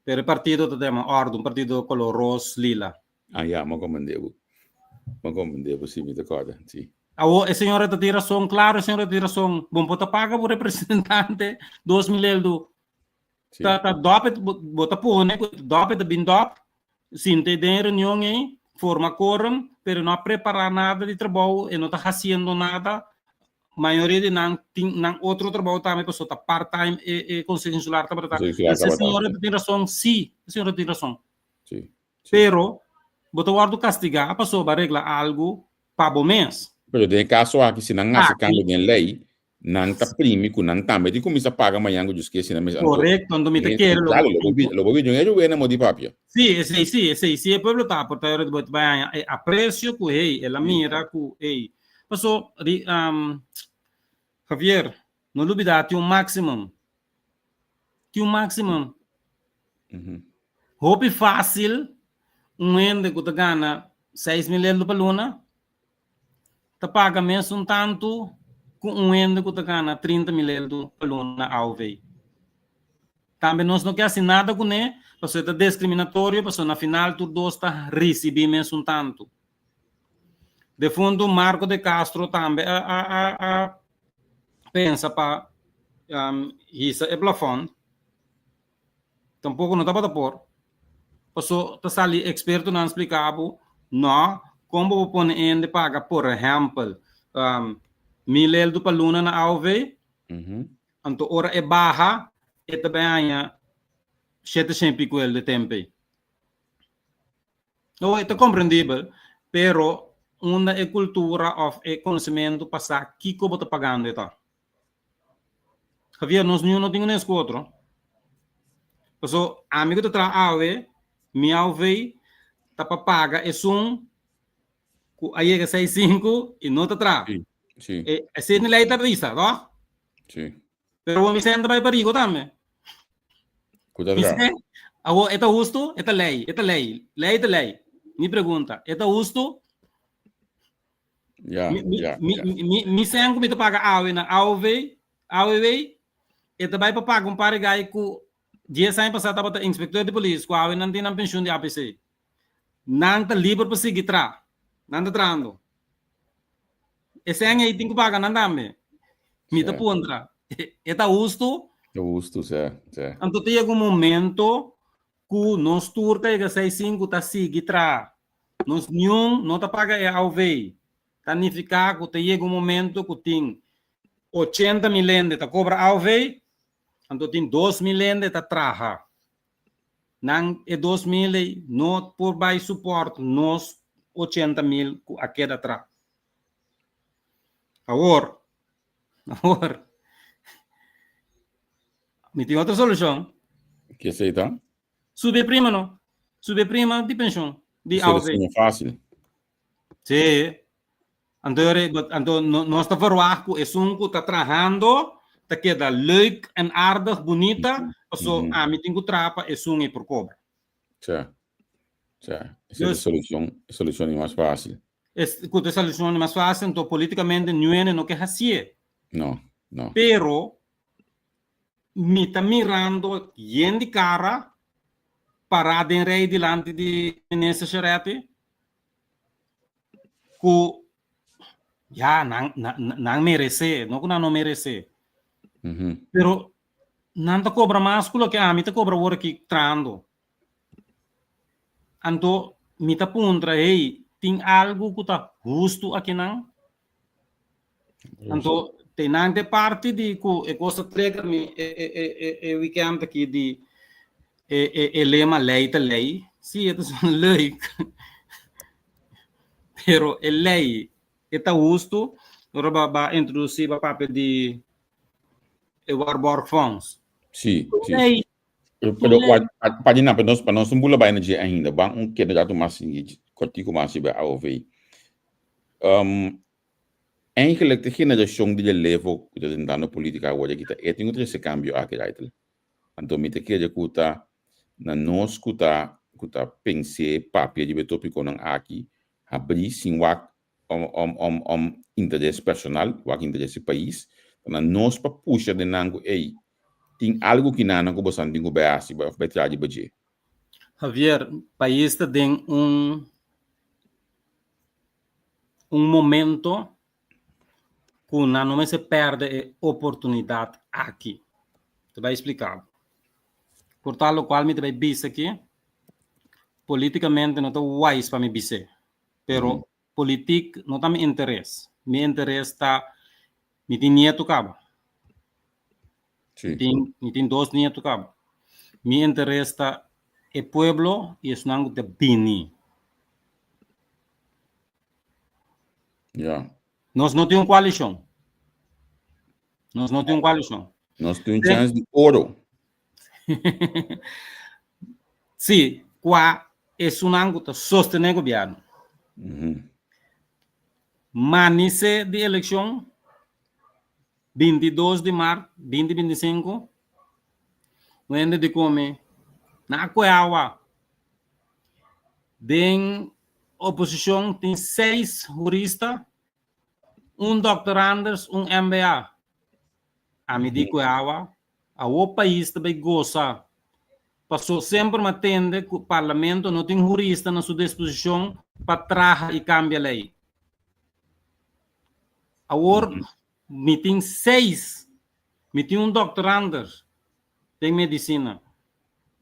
pero e partido ta tema Orde, un partido color ros lila. Ah ya, m'a comprende bo. M'a comprende bo, si, mi ta corda, si. Awo, e señora ta tin rason, claro, e señora tin rason. Bon por ta paga bo representante 2000 eldo. Si. Ta, ta dop, bo, bo ta pone ku dop ta bin dop, sinta den reunion ei, forma quorum, pero no a prepara nada di trabou, e no ta haciendo nada. Mayoria di nan tin nan otro trabou tambe, pasobra ta part-time e, e Consejo Insular tabata. Consejo Insular E tabata. señora ta tin rason, si, e señora tin rason. Si. Pero, bo ta wòrdu kastigá pasobra bo a regla algu pa bo mes. Pero den e kaso aki, si nan hasi kambio den lei, nan ta primi ku nan tambe tin kuminsá paga mañan ku djus ke si nan mes. Anto, Korekto, anto mi ta kere lo Claro, lo bo bira un hecho wena mo di papia. Sí, esei sí, esei sí e pueblo ta aportá ora bo ta bai haña e apresio ku hey, el a mira ku hey. Paso, ri, Javier, no lubidá tin un maximum. Tin un maximum. Hopi fácil un hende ku ta gana 6000 euro pa luna ta paga mesun tantu ku un hende ku ta gana 30.000 euro pa luna AOV. Tambe nos no ke hasi nada kuné pasobra e ta discriminatorio pasobra na final tur dos ta risibí mesun tantu. Defuntu Marco de Castro tambe a a a a pensa pa hisa e plafond. Tampoco no tabata por. Paso ta sali expertonan splica bo, no, con bo por pone hende paga por ehempel mil eldo pa luna na AOV, anto ora e baha e ta bay haña shete shen pico eldo e tempo ey. No, e ta comprendibel, pero unda e cultura of e conocimento pa sa kico bo ta pagando e ta? Javier, nos niun no tin unes ku otro. Paso, ami ku ta traha awe, mi AOV ta pa paga esun ku a yega 65 i no ta traha. Sí, sí. E, esei ni lei ta bisa, toch? Sí. Pero bo mi sen ta bai pa rico tambe. Ku ta Mi traha. sen, awo e ta hustu? E ta lei, e ta lei. Lei ta lei. Mi pregunta, e ta hustu? Ja, Mi, mi, ja, mi, ja. mi, mi sen ku mi ta paga awe na AOV, AOW, e ta bai pa paga un par di gai ku dies aña pasá tabata inspector di polis, ku awe nan tin nan penshun di APC. Nan ta liber pa sigui tra. Nan ta trahando. E sen ei tin ku paga nan tambe. Mi ta puntra, e ta hustu? Ta hustu, sè, sè. Anto ta yega un momento ku nos tur ta yega seis sinku ta sigui traha. Nos niun no ta paga e AOV. Ta nifiká ku ta yega un momento ku tin 80.000 hende ta kobra AOV, anto tin 2.000 hende ta traha. Nan e 2.000 ei no por bai support nos 80.000 ku a keda tra. Awor, awor, mi tin otro solushon. Ke esei ta? Subi e prima no. Subi e prima di penshon, di Esei ta AOV. siña fásil. Sí. Anto anto nos ta verwacht ku esun ku ta trahando ta keda leuk en aardig, bunita, paso ami tin ku traha pa esun ei por kobra. Sa, sa. Esei ta solushon, e solushon di mas fásil. Es ku ta e solushon di mas fásil, anto politikamente niun hende no ke hasié. No, no. Pero mi ta mirando yen di kara pará den rei dilanti di Minister Charetti ku ya nan nan meresé, no ku nan no meresé. Pero nan ta kobra mas ku loke ami ta kobra awor aki trahando. Anto mi ta puntra, hey, tin algu ku ta hustu akinan? Anto te nan te parti di ku e kos a trigger mi e e e e e weekend aki di e e e lema lei ta lei. Sí, e ta sona leuk. Pero e lei e ta hustu. Ora ba ba introdusí ba papia di e waarborgfonds. Sí, sí. Lei Pero, pero pa di nan, pa nos, pa nos no bula bai na dje ainda, ban un keda rato mas kortico mas riba AOV. Um, eigenlijk de generacion di relevo ku ta tentando politica awor aki ta e tin ku trese cambio aki, Raitel. Anto mi ta kere ku ta na nos ku ta ku ta pens'é papia riba e topiconan aki, habrí sin wak om om om om interes personal, wak interes di pais, ta na nos pa pusha den nan ku ey, tin algu kinanan ku bosan tin ku bai hasi of bai traha riba dje. Javier, pais ta den un un momento ku nan no mester pèrdè e oportunidat aki. Ta bai splika bo. Por tal lokual mi ta bai bisa aki, politikamente no ta wise pa mi bis'é, pero politik no ta mi interes. Mi interes ta mi tin nietu kaba. Sí. Tin, mi tin dos nietu kaba. Mi interes ta e pueblo i esnan ku ta bini. Ja. Nos no tin un koalishon. Nos no tin un koalishon. Nos tin un chance di oro. Sí, kua esunnan ku ta sostené gobièrnu. Manisé di elekshon 22 di mart 2025, un hende di kome na a kue awa. Den oposishon tin seis hurista, un doktoranders, un MBA. Ami di kue awa, Awo pais ta bay gosa. Paso semper m'a tende cu Parlamento no tin hurista na su disposicion pa traha y cambia ley. Awor mi tin seis, mi tin un doctorander den medicina,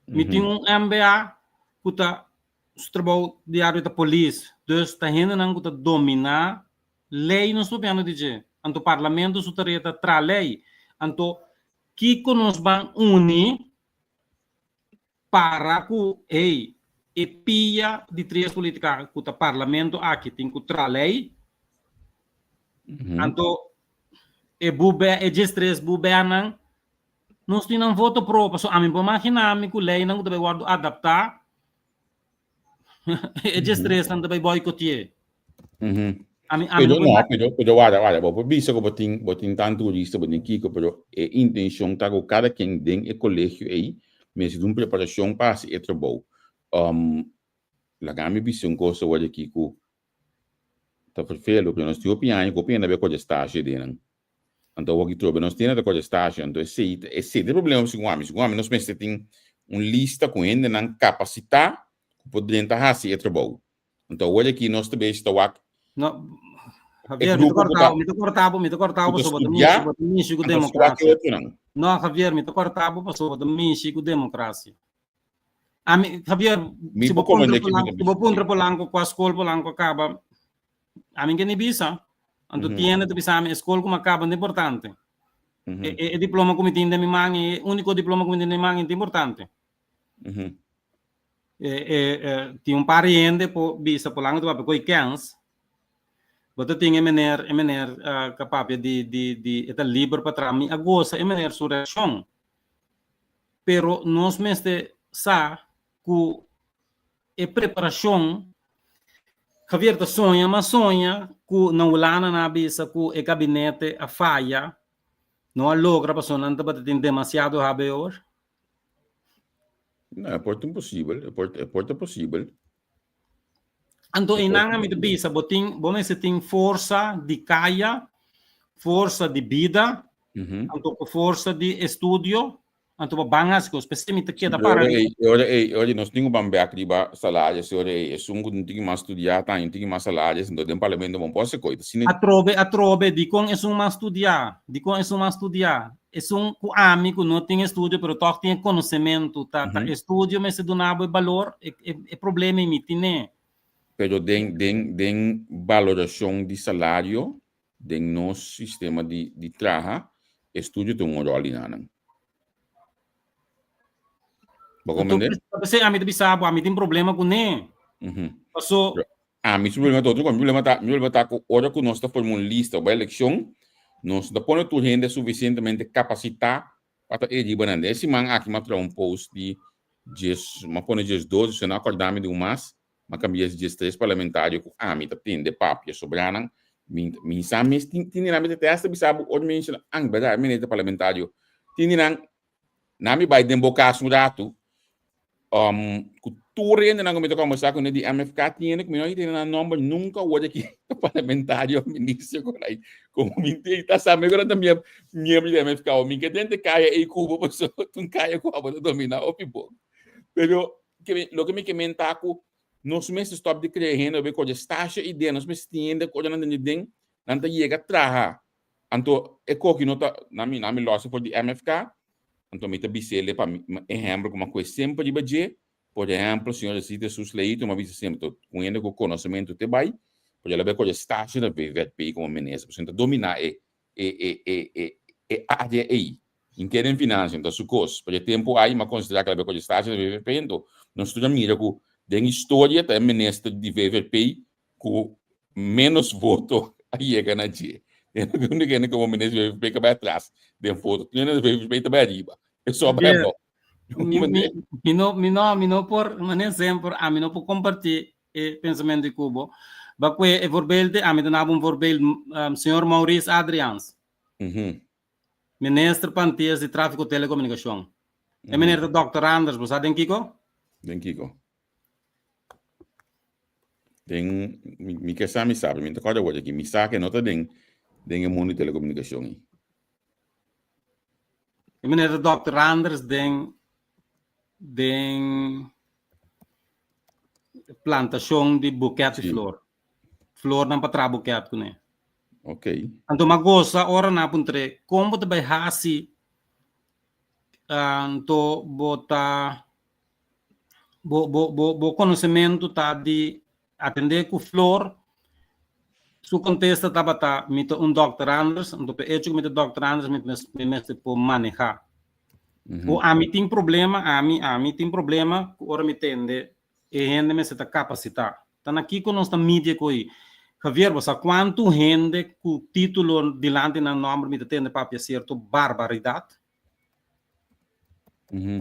mi tin un MBA cu ta su trabou diario ta polis, dus ta hendenan cu ta domina Lei nos papiando di dje. Anto Parlamento su tarea ta traha lei. Anto kiko nos ban uni para ku hey e pia di trias politica ku ta Parlamento aki tin ku traha lei. Anto e bube e djestres bubenan nos tin nan voto pro paso ami por magina mi ku leinan ku ta bai wordo adapta. E 13 nan ta bai boycoteé. Ami, ami Pero no no, pero warda, warda, bo por bisa ku bo tin, bo tin tantu hurista, bo tin kiko, pero e intenshon ta ku kada ken den e kolegio ei mester di un preparashon pa hasi e trabou. Um, laga mi bisa un kos awor aki ku ta ferfelu, pero nos tin hopi aña ku hopi hende a bai kohe stasje den nan. Anto awor ki trobe nos tin ta kohe stasje, anto esei ta, esei ta e problema segun ami. Segun ami nos mester tin un lista ku hendenan kapasitá ku por drenta hasi e trabou. Anto awor aki nos ta bezig ta wak No, e Javier, mi ta grupo ku ta kortabo, mi ta kortabo, mi ta kortabo ku ta pasobra bo ta studiá, mishi, bo ta mishi ku anto nos ta wak e demokrasia. otronan. No, Javier, mi ta kortabo pasobra bo ta mishi ku demokrasia. Ami, Javier, Mi si por bo puntra komprendé ki mi Polanco, ta si bo bisa, puntra sí. Polanco kua skol Polanco a kaba, ami ke ni bisa. Anto tiende ta bisa mi e skol ku mi a kaba no ta importante. E, e, e diploma ku mi tin den mi man, e úniko diploma ku mi tin den mi man, ta importante. E, e, e, tin un par di hende por bisa Polanco ta papia ku e kens. Bo ta tin e meneer, e meneer uh, ka papia di, di, di, e ta liber pa traha. Mi a gosa e meneer su reakshon. Pero nos mester sa ku e preparashon, Javier ta soña, m'a soña ku na Hulanda nan a bisa ku e gabinete a faya, no a logra pasobra nan tabata tin demasiado HBO'er. No, e por ta imposibel, e por, e por ta posibel. Anto E por einan ta a mi ta posibel. bisa, bo tin, bo mester tin forsa di kaya, forsa di bida, anto ku forsa di estudio, anto bo ban hasi kos. P'esei mi ta keda Pero para ora riba. ei, ora ei, ora ei nos tin ku ban bèk riba salario, si ora ei esun ku no tin mas studiá ta haña un tiki mas salario, anto den parlamento bo no por hasi koi. Ta asina. Atrobe, atrobe, dikon esun mas studiá? Dikon esun mas studiá? Esun ku ami ku no tin estudio pero tòg tin e konosementu, ta ta estudio mester duna bo e balor, e e e problema ei mi tine. Pero den den den balorashon di salario den nos sistema di di traha, estudio ta un ròl di nan. Bo Anto komprende? p'esei ami ta bisa bo, ami tin problema kuné. Paso. Ami su problema ta otro cosa. Mi problema ta, mi problema ta cu ora cu nos ta forma un lista pa eleccion, nos no ta pone tur hende suficientemente capacita pa ta e riba nan. Den e siman aki mi a traha un post di djes, mi a pone 12, si no acorda mi di un mas, mi a cambia es 13 parlamentario cu ami ta tende papia sobra nan. Mi, mi sa mes, tin, tin di nan mi ta testa bisa bo ora mi menciona, ang, berdad, mi ta parlamentario. Tin di nan, nan mi bai den bo cas un ratu, Um, ku tur hendenan ku mi ta kombersá kuné di MFK tin hende ku mi no tene nan nòmber nunka word aki parlamentario minister ku ai komo mi tin ta sa mi ku nan ta miembro di MFK o mi ke den te kaya ei kubo paso tun kaya ku abo ta dominá hopi bon pero ke mi loke mi ke men ta ku nos mester stòp di krea hende obe kohe stasha idea nos mester tin hende ku ora nan ta den nan ta yega traha Anto e koki no ta na mi na mi lòs for di MFK, anto mi ta bis'ele pa mi ehèmpel ku mi a kohe semper riba dje, por ehèmpel señor Rosita Jesus Leito mi a bisa semper to un hende ku konosementu te bai, pasobra el a bai kohe stasje na VZP komo minister, pasobra e ta dominá e e e e e e área ei, henter den finansia, anto su kos, pasobra e tempu ai mi a konsiderá ku el a bai kohe stasje na VVP, anto nos tur a mira ku den historia ta e minister di VVP ku ménos voto a yega na dje. Unda kende komo minister di VVP ka bai atras den voto. Tur hende di VVP ta bai ariba. E so bai abou. Mi, mi, mi no, mi no, mi no por, mane semper, ami no por kompartí e pensamentu di kubo. Ba kue e voorbeeld, ami ta naba un voorbeeld, um, señor Maurice Adriaans. Minister pa Antillas di Tráfiko Telekomunikashon. E meneer ta Dòkter Anders, bo sa den kiko? Den kiko? Den, mi, mi ke sa mi sa, pero mi ta kòrda awor aki. Mi sa ke no ta den, den e mundu di telekomunikashon ei. E meneer ta Dòkter Anders den, den plantashon di buket di flor. Flornan pa traha buket kuné. Ok. Anto m'a gosa ora nan a puntr'é, kon bo ta bai hasi anto bo ta bo bo bo bo konosementu ta di atendé ku flor? Su kontesta tabata, Mi ta un dòkter Anders, anto pa e echo ku mi ta dòkter Anders mi mi mester por manehá. O ami tin problema, ami ami tin problema ku ora mi tende e hende mester ta kapasitá. Ta na kiko nos ta midi e ko'i? Javier, bo sa kuantu hende ku título dilanti nan nòmber mi ta tende papia sierto barbaridat?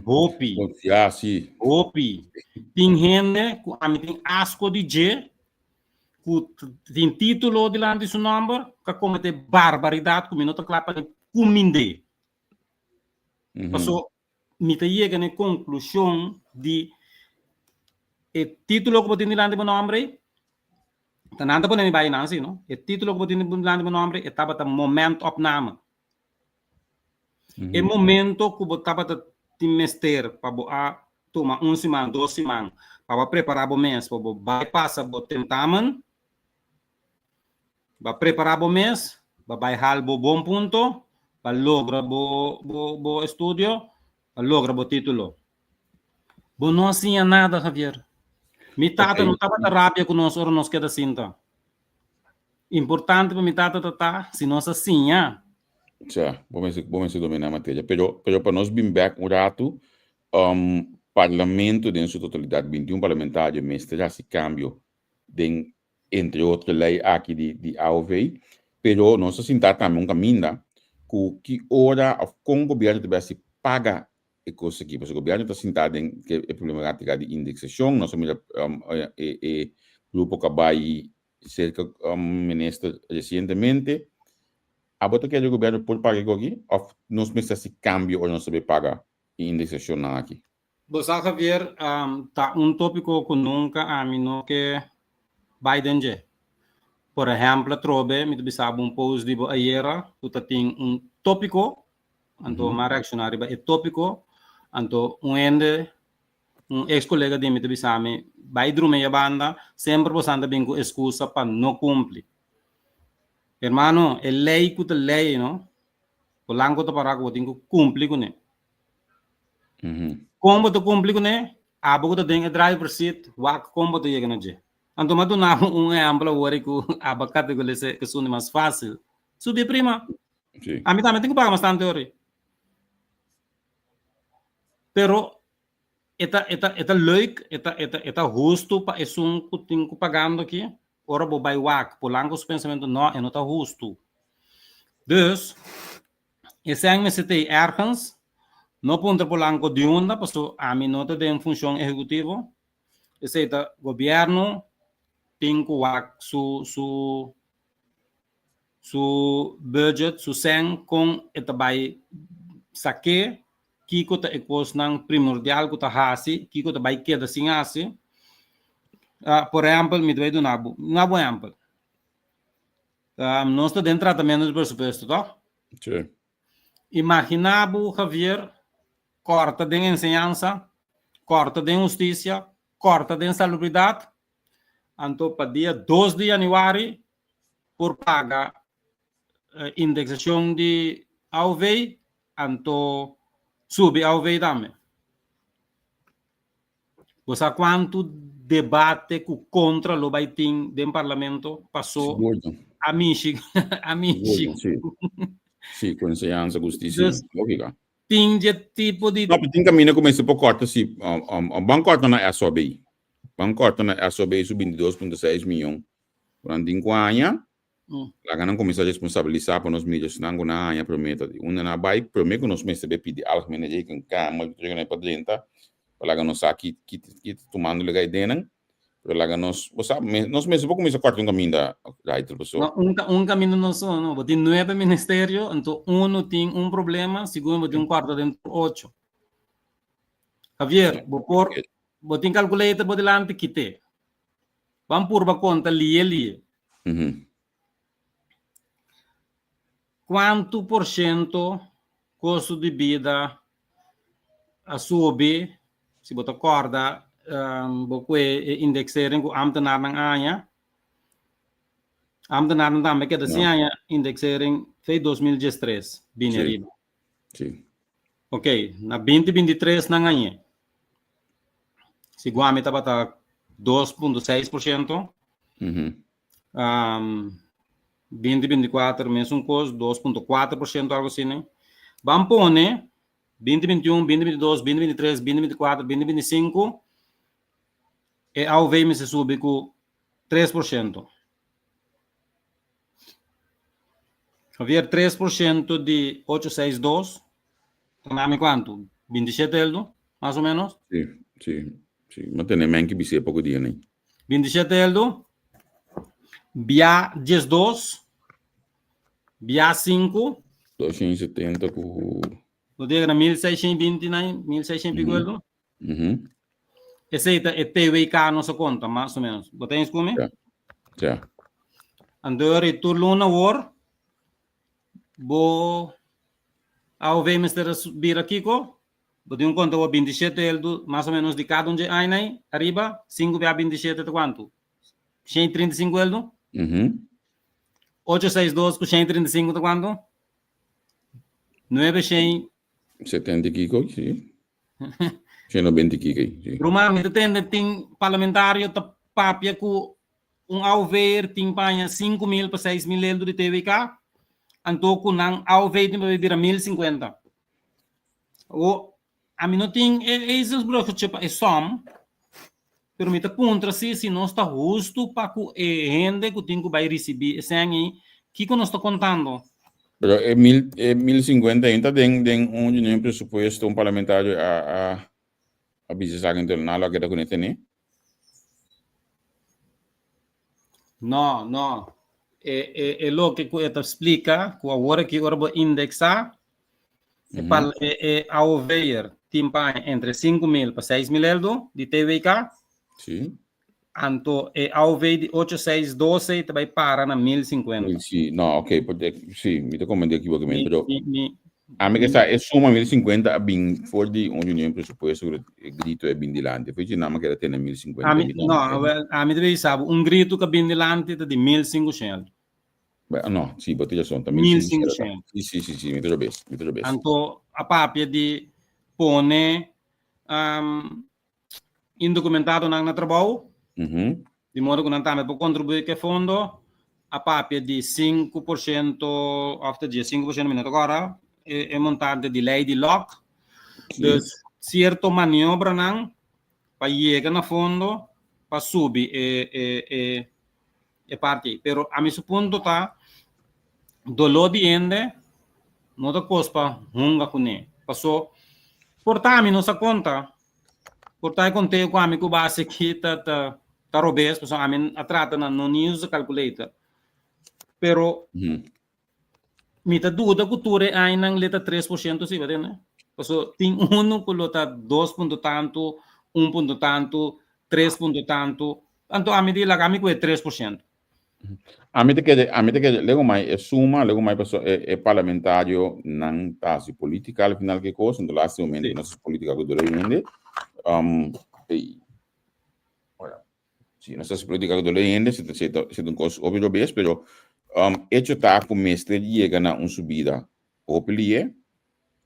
Hopi. Ja, si. Hopi. Tin hende ku ami tin asko di dje, ku tin título dilanti su nòmber, ku a kometé barbaridat ku mi no ta kla pa ni kumind'é. Paso mi ta yega na e konklushon di e título ku bo tin dilanti bo nòmber ei, ta nan ta pone mi bai nan si no, e título ku bo tin dilanti bo nòmber ei e tabata momentopname. E momento ku bo tabata tin mester pa bo a tuma un siman, dos siman pa bo a prepará bo mes pa bo bai pasa bo tentamen, bo a prepará bo mes, bo a bai hal bo bon punto, bo a logra bo bo estudio, bo a logra bo título. Bo no a siña nada, Javier. Mi tata no tabata rabia ku nos ora nos keda sinta. Importante pa mi tata ta ta si nos a siña. Sa, bo mester, bo mester dominá materia. Pero, pero pa nos bin bek un ratu, um, parlamento den su totalidat, 21 parlamentario mester hasi kambio den, entre otro, lei aki di, di AOV. Pero nos a sinta tambe un kaminda ku ki ora of kon gobièrnu ta bai hasi paga e kos aki. Pasobra gobièrnu ta sinta den e problematika di indeksashon. Nos a mira um, e, e grupo ku a bai Serka minister resientemente, abo ta kere gobierno por paga e koki of nos mester hasi cambio ora nos ta bay paga e indexacionnan aki? Bo sa Javier, ta un topico cu nunca ami no ke bay den dje. Por ehempel atrobe mi ta bisa bo un post di bo ayera cu ta tin un topico, anto mi a reacciona riba e topico, anto un hende Un ex colega di mi ta bisa mi, Bai drumi e banda, semper bo san ta bin cu excusa pa no cumpli. Hermano, e ley cu ta ley, no? Polanco ta para cu bo tin cu cumpli cune. Con bo ta cumpli cune? Abo cu ta den e driver seat, wak con bo ta yega na dje. Anto mi a duna bo un ehempel awor cu abo a categorisa esun di mas facil. Subi e prima. Ami tambe tin cu paga mas tanto ori. Pero e ta e ta e ta leuk, e ta e ta e ta hustu pa esun ku tin ku pagando aki? Ora bo bai wak Polanco su pensamentu, no, e no ta hustu. Dus, esei mester ta ei ergens, no puntra Polanco di unda, paso ami no ta den funshon ehekutivo, esei ta gobièrnu tin ku wak su su su budget, su sèn, kon e ta bai sak'é, kiko ta e kosnan primordial ku ta hasi, kiko ta bai keda sin hasi. Por ehèmpel, mi ta bai duna bo un bon ehèmpel. Nos ta den tratamentu di presupuesto, tòg? Sí. Imaginá bo, Javier, kòrta den enseñansa, kòrta den hustisia, kòrta den salubridat, anto pa dia dos di yanüari por paga indexacion di AOV anto subi AOV tambe. Bo sa cuanto debate cu contra lo bay tin den parlamento paso a mishi a mishi. Si, si, cu enseñansa, husticia, logica. Tin dje tipo di. No, tin caminda cu mester por corta si, ban corta na SOB. Ban corta na SOB su 22.6 miyon. Ku nan tin ku haña, laga nan kuminsá responsabilisá pa nos mira si nan ku nan haña promé ta di unda nan a bai, promé ku nos mester bai pidi Algemene Rekenkamer ku tur pa drenta, pa laga nos sa ki ki ki ta tumando lugar ei den nan. Pero laga nos, bo sa, nos mester por kuminsá kòrta un kaminda, Raitel, paso. No, un un kaminda no so, no. Bo tin nuebe ministerio, anto unu tin un problema, segun bo tin un kòrta den tur ocho. Javier, bo por, bo tin calculator bo dilanti, kit'é. Ban purba konta lie lie. Kuantu por shento kosto di bida a subi, si bo ta kòrda bo kue e indexering ku ámtenarnan a haña? Ámtenarnan tambe keda sin haña indexering fe 2013 bini ariba. Sí. Ok, na 2023 nan hañ'é. Segun ami tabata 2.6%. Um, 2024 mesun kos, 2.4% algo asina. Ban pone 2021, 2022, 2023, 2024, 2025 e AOV mester subi ku 3%. Javier, 3% di 862 ta nami kuantu? 27 eldo, mas o menos. Si, si, si. Mi a tene menki bis'é poko dia nei. 27 eldo, bia 12, bia 5. 270 ku. No ta yega na 1620 nai, 1600 pico eldo. Esei ta e TWK nos a konta, mas o menos. Bo ta eens ku mi? Ja. Ja. Anto ri tur luna wor, bo AOV mester a bira kiko? Bo tin un konta wor 27 eldo, mas o menos di kada un dje ainai, ariba, 5 bia 27 ta kuantu? 135 eldo? 862 ku 135 ta kuantu? 900. 70 i kiko, si. 190 i kiko, si. Ruman, mi ta tende tin parlamentario ta papia ku un AOV'er tin paña 5.000 pa 6.000 eldo di TWK, anto ku nan AOV tin pa bira 1.050. Awo, ami no tin e ezelsbruggetje pa e som, pero mi ta puntra si si nos ta hustu pa ku e hende ku tin ku bai risibí e sèn ei, kiko nos ta kontando? Pero e mil e 1050 ei ta den den un di nan presupuesto un parlamentario a a a bisa esaki anto nan lo a keda kuné tene? No, no. E e e loke ku e ta splika ku awor aki ora bo indeksá E pal e e AOV'er tin paña entre 5.000 pa 6.000 eldo di TWK. Sí. Anto e AOV di 8, 6, 12 ta bai para na 1.050. Sí, no, ok, porque sí, mi ta comprende equivocamente, Mi, pero mi, mi, a mi que sa e suma 1.050 a bin for di un union presupuesto e grito e bin dilante. Foi nada más que era tene 1.050. A mi, no, wel, a mi debe sabe, un grito que bin dilante ta di 1.500. Beh, no, sí, bo tin rason, ta 1.500. Sí, sí, sí, sí, mi ta robes, mi ta robes. Anto a papia di pone um, indocumentado-nan na trabou, di modo ku nan tambe por kontribuí ku e fondo. A papia di 5% òf ta 15%, mi no ta kòrda, e, e montante di lei di lòk. Dus sierto maniobranan pa yega na fondo pa subi e, e, e, e parti ei. Pero ami su punto ta, doló di hende no ta kos pa hunga kuné. Paso, por ta ami no sa konta, por ta e konteo ku ami ku base aki ta ta ta robes, paso ami a trata na no ni usa calculator. Pero Mi ta duda ku tur e añanan le ta 3% si, batende? Paso tin uno ku lo ta dos punto tantu, un punto tantu, tres punto tantu. Anto ami di laga mi ku e 3%. Ami ta kere, ami ta kere, lego mai e suma, lego mai paso e, e parlamentario nan ta hasi politica al final ke kos, anto laatste momento Sí. nan hasi politica ku dolo hende. Um, ei, ora, Si nos ta hasi politica ku dolo hende, si ta si ta si ta un kos hopi robes, pero um, hecho ta ku mester yega na un subida hopi lihe,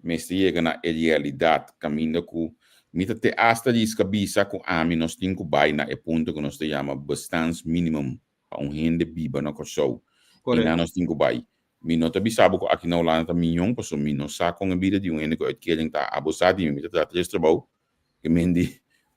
mester yega na e realidat kaminda ku mi ta te asta riska bisa ku ami nos tin ku bai na e punto ku nos ta yama bestaansminimum pa un hende biba na Kòrsou. I nan nos tin ku bai. Mi no ta bisa bo ku aki na Hulanda ta miyon, pasobra mi no sa kon e bida di un hende ku uitkering ta. Abo sa di mi, mi ta traha tres trabou, ke men di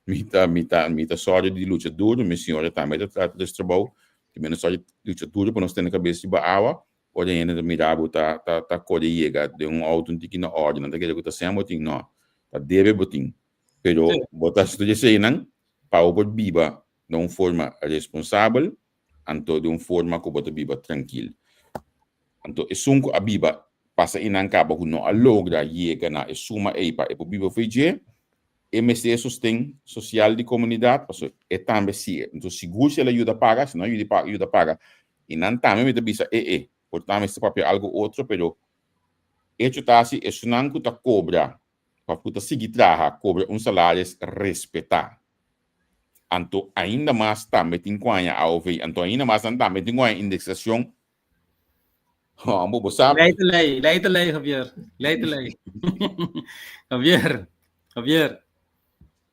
mi ta mi ta mi ta sòru di lucha duru, mi señora tambe ta traha tres trabou, ke men a sòru di lucha duru pa nos tene kabes riba awa, ora hende ta mira bo ta ta ta kore yega den un outo un tiki na òrdu, nan ta kere ku ta sèn bo tin, no, ta debe bo tin, pero bo ta hasi tur eseinan pa bo por biba na un forma responsabel, anto den un forma ku bo ta biba trankil. Anto esun ku a biba pasa einan kaba ku no a logra yega na e suma ei pa e por biba fo'i dje, e mester e sosten sosial di komunidat, pasobra e tambe si e, anto sigur si el a yuda paga, si no a yuda paga, i nan tambe mi ta bisa e e, por ta mester papia algu otro, pero echo ta si esunnan ku ta kobra òf ku ta sigui traha kobra un salaris respetá. Anto ainda mas tambe tin ku haña AOV, anto ainda mas nan tambe tin ku haña indeksashon. Hombo, bo sa. Lei ta lei, lei ta lei, Javier. Lei ta lei. Javier, Javier,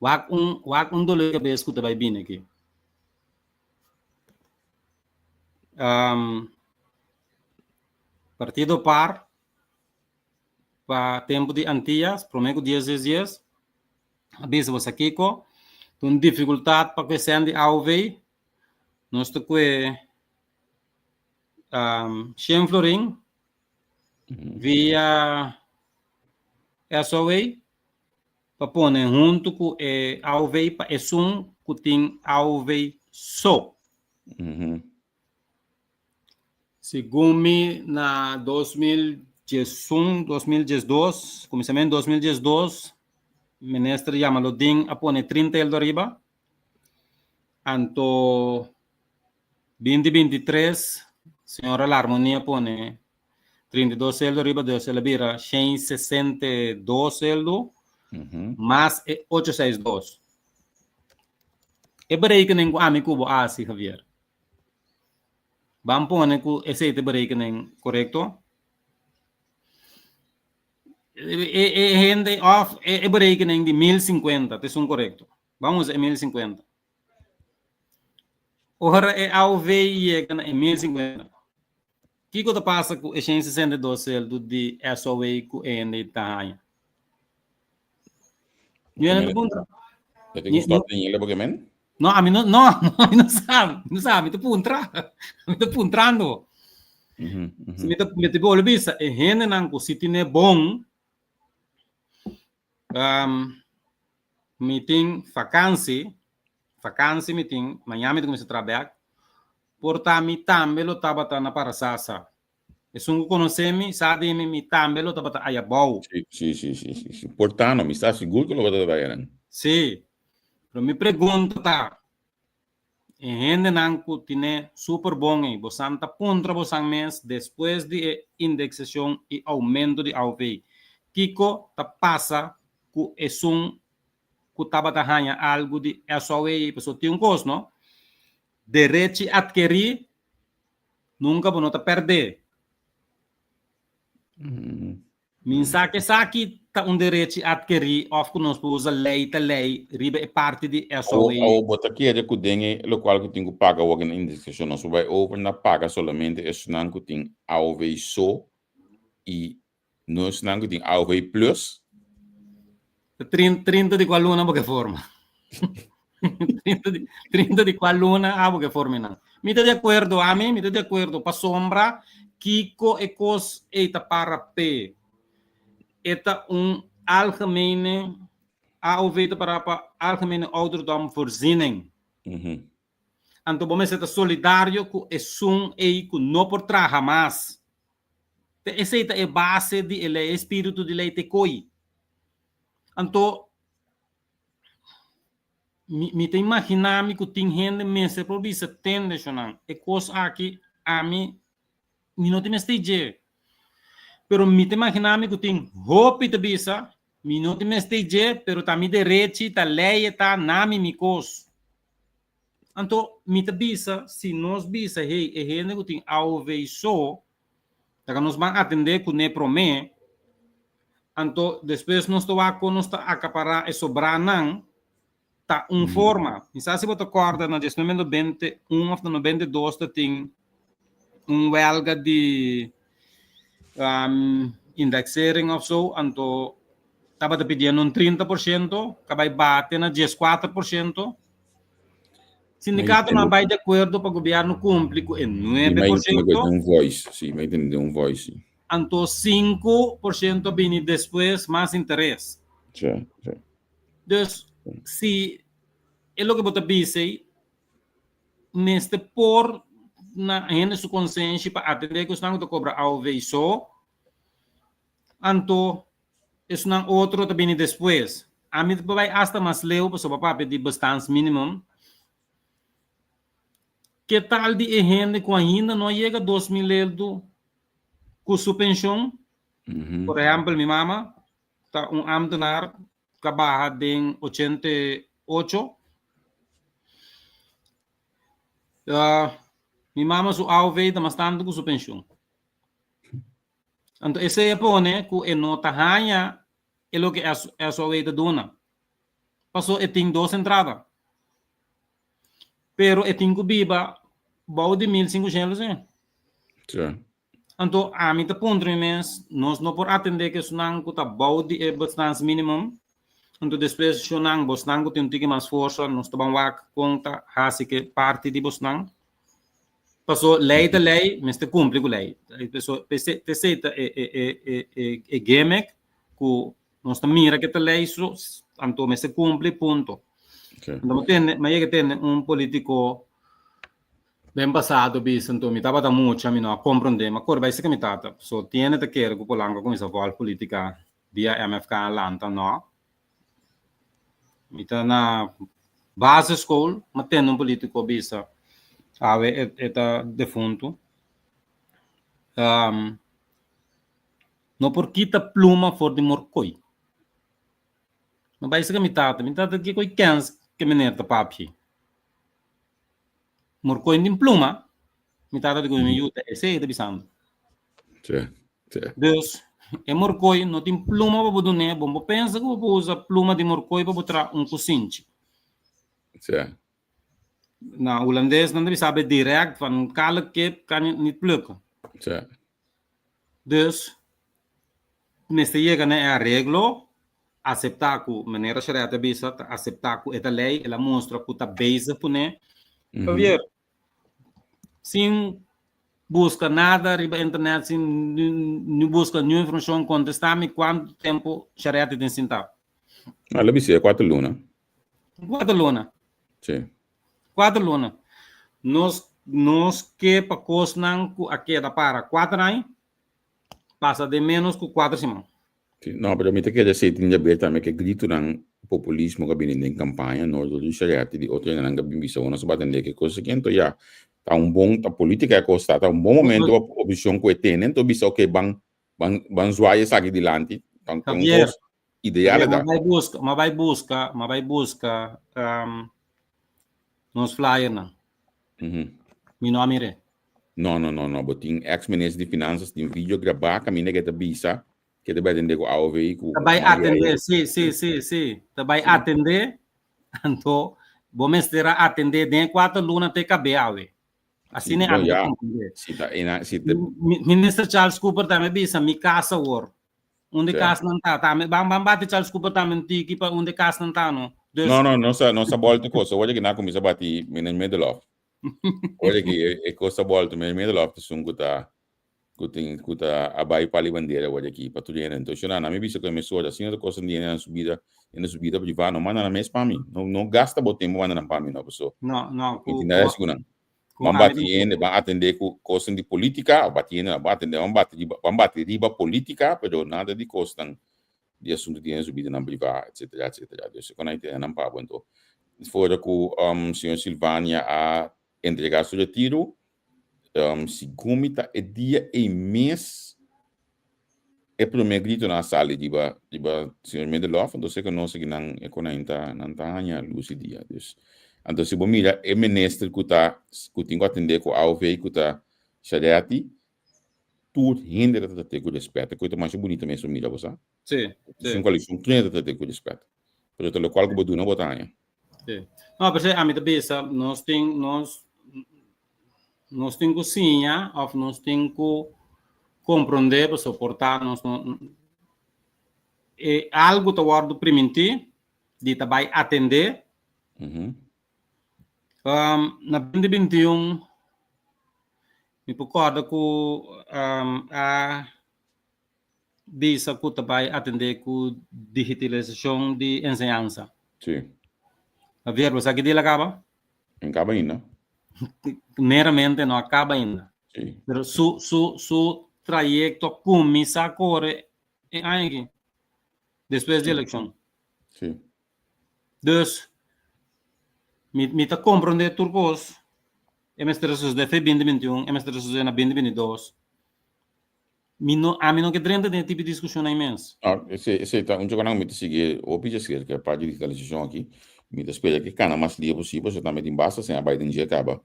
wak un, wak un dolor de cabeza ku ta bai bini aki. Um, Partido Par pa tempu di Antias, promé ku dies dies dies, a bisa bo sa kiko, ta un difikultat pa ku e sèn di AOV, nos ta kue shen florin via SOA. pa pone huntu ku e AOV pa esun ku tin AOV so. Segun mi na 2011, 2012, kuminsamentu 2012, minister Jamaloodin a pone 30 eldo ariba. Anto 2023, señora Larmonie a pone 32 eldo ariba, dus el a bira 162 eldo, mas e 862. E berekening ku ami ku bo a hasi, Javier, Ban pone ku esei ta e berekening korekto. E e hende òf e berekening di 1050 ta esun korekto. Ban usa e 1050. Ora e AOV yega na e 1050, kiko ta pasa ku e 162 sueldo di SOA ku e hende ta haña? Mi no ta puntra. Bo tin ku stòp den yele bo ke men? No, ami no, no, ami no sa, mi no sa, mi ta puntra. Mi ta puntrando. Si mi ta, mi ta bolbe bisa, e hendenan ku si tine bon, um, mi tin vakansi, vakansi mi tin, mañana mi ta kuminsá traha bèk, por ta mi tambe lo tabata na Parasasa. Esun ku konosé mi sa di mi, mi tambe lo tabata aya bou. Sí, sí, sí, sí, sí, sí. Por ta no, mi sta sigur ku lo tabata aya nan. Sí. Pero mi pregunta ta, e hendenan ku tine super bon ei, bosan ta puntra bosan mes despues di e indeksashon i oumento di AOV, kiko ta pasa ku esun ku tabata haña algu di SOA ei? Pasobra tin un kos, no? Derechi atkerí Nunka bo no ta pèrdè. Mi sa ku esaki ta un derechi atkerí òf ku nos por usa lei ta lei riba e parti di SOA. Awor bo ta kere ku den e lokual ku tin ku paga awor na indexashon nos por bai over na paga solamente esnan ku tin AOV so i no esnan ku tin AOV plus? 30 di kua luna bo ke forma? 30 di, 30 di kua luna abo ke forma nan? Mi ta di akuerdo, ami mi ta di akuerdo pasobra kiko e kos ei ta para p'e. E ta un algemene, AOV ta para pa Algemene Ouderdom Voorziening. Anto bo mester ta solidario ku esun ei ku no por traha mas. Ta esei ta e base di e lei, e spiritu di lei ta e koi. Anto mi mi ta imaginá mi ku tin hende mester por bisa tende shonnan e kos aki ami mi no tin mester dje. Pero mi ta imaginá mi ku tin hopi ta bisa mi no tin mester dje pero ta mi derechi ta lei e ta na mi mi kos. Anto mi ta bisa si nos bisa hey e hende ku tin AOV so Laga nos ban atendé kuné promé, anto despues nos ta wak kon nos ta akapará e sobránan, ta un forma. Mi sa si bo ta kòrda na 1991 òf na 92 ta tin un wèlga di indexering òf so, anto tabata pidiendo un 30%, ka bai bate na 14%. Sindikatonan a bai di akuerdo pa gobièrnu kumpli ku e 9%. Un voice, sí, mi a tende un voice, sí. Anto 5% a bini despues mas interes. Sí, sí. Dus, si e loke bo ta bisa ei, mester por na hende su konsenshi pa atendé ku esnan ku ta kobra AOV so, anto Esnan otro ta bini despues. Ami ta bai asta mas leu pasobra papia di bestaansminimum. Ke tal di e hende ku ainda no a yega 2000 eldo ku su penshon? Por ehèmpel mi mama ta un ámtenar ku a baha den 88. Mi mama su AOV ta mas tantu ku su penshon. Anto esei a pone ku e no ta haña e loke SOA ta duna. Paso e tin dos entrada. Pero e tin ku biba bou di 1500 sí. Sí. Anto ami ta puntra mi mes, nos no por atendé ku esnan ku ta bou di e bestaansminimum? Anto despues shonnan, bosnan ku tin un tiki mas forsa, nos ta ban wak kon ta hasi ke parti di bosnan. Paso lei ta lei, mester kumpli ku lei. Paso p'esei ta e gimmick ku. Nos ta mira ke ta lei so, anto mester kumpli, punto. Anto mi tende, mi a yega tende un politiko den pasado bisa, anto mi tabata mucha, mi no a komprondé, mi a kore bai serka mi tata. So tiene ta kere ku Polanco a kuminsá vòlg politika dia MFK a lanta, no. Mi ta na basisschool, mi a tende un politiko bisa, awe e ta defuntu. No por kita pluma for di morkoi. Mi bai saka mi tata, mi tata ke koi kens ke meneer ta papia. Morkoi no tin pluma, mi tata di ku mi yu ta esei e ta bisando. Sí, sí. Dus, e morkoi no tin pluma pa bo dun'é, bo no por pensa ku bo por usa pluma di morkoi pa bo traha un kusinchi. Sí. Na hulandes nan ta bisa direct van kale kip kan je niet plukken. Sí. Dus, mester yega na e areglo, aseptá ku manera Sharia ta bisa, ta aseptá ku e ta lei, el a mustra ku ta bezig kuné. Javier, sin buska nada riba internet, sin ni buska niun informashon, kontestá mi kuantu tempu Sharia ta tin sintá. El a bisa kuater luna. Kuater luna. Sí. Kuater luna. Nos nos ke pa kosnan ku a keda para kuater aña pasa den ménos ku kuater siman. Sí, no, pero mi ta kere esei tin haber tambe ku e gritonan populismo ku a bini den kampaña, no di Shariati, di otro hendenan ku a bin bisa bo nos a batende ke kos aki, anto ya, ta un bon, ta politica e kos ta, ta un bon momento pa oposicion ku e tene, anto bisa ok ban ban ban zwaai esaki dilanti, ta un Javier, kos ideal Javier, e ta. m'a bai buska, m'a bai buska, m'a bai buska um, nos flyernan. Mi no a mir'é. No, no, no, no. Bo tin ex minister di finanzas tin video grabá kaminda ke ta bisa ke ta bai atendé ku AOV ku Ta bai Maria atendé, e. sí, sí, sí, sí. Ta bai Sí. atendé, anto bo mester a atendé den e kuater luna te kab'é awe. Sí, Asina bon, ami ta ya. komprendé. Si ta ena, si te Minister Charles Cooper tambe bisa mi kas awor. Unda Sí. kasnan ta? Tambe ban ban bati Charles Cooper tambe un tiki pa unda kasnan ta no. Dus No, no, nos a nos a bolta kos. Awor ki nan a kuminsá bati meneer Middelhof. Awor ki e e kos a bolta meneer Middelhof ta esun ku ta ku tin ku ta a bai pali bandera awor aki pa tur hende. Entonces nan mi bisa ku e mesora asina ta kosnan di hende nan su bida hende su bida privá no manda nan mes pa mi. No no gasta bo tempu manda nan pa mi no paso No, no, mi ku tin ku nada hasi ku nan. ku Ban ami bati hende, ban atendé ku kosnan di polítika, bati hende, ban atendé, ban bati riba, ban bati riba polítika, pero nada di kosnan di asuntu di hende su bidanan privá, etsetera, etsetera. Dus e konai tene nan pa bo. Anto, for ku señor Silvania a entregá su retiro, segun mi ta e dia ei mes e promé gritonan a sali riba riba señor Middelhof, entonces ku nos aki nan e konai ta nan ta haña lus di dia. Dus, anto si bo mira e minister ku ta ku tin ku atendé ku AOV ku ta Charetti, tur hende ta trat'é ku rèspèt. E kos ta masha bunita mes pa mira, bo sa. Sí, Si sí. un koalishon tur hende ta trat'é ku rèspèt. Pero ta lokual ku bo duna bo ta haña. Sí. No, pero ami ta bisa, nos tin, nos, nos tin ku siña of nos tin ku komprondé pa soportá nos no, e algu ta wòrdu primintí di ta bai atendé. Na 2021 mi por kòrda ku a bisa ku ta bai atendé ku digitalisashon di enseñansa. Sí. Javier, bo sa ki dia el a kaba? En kaba ainda. Meramente no a kaba ainda. Sí. Pero su, su, su trayekto a kuminsá kore e aña aki, despues di elekshon. Sí. Dus, mi, mi ta komprondé tur kos. E mester a sosodé fe 2021, e mester a sosodé na 2022. Mi no, ami no ke drenta den e tipo di diskushon ei mes. No, esei, esei ta un chokonan mi ta sigui hopi dje serka e parti di digitalisashon aki. Mi ta spera ke kana mas lia posibel, so tambe tin basta seña bai den dje kaba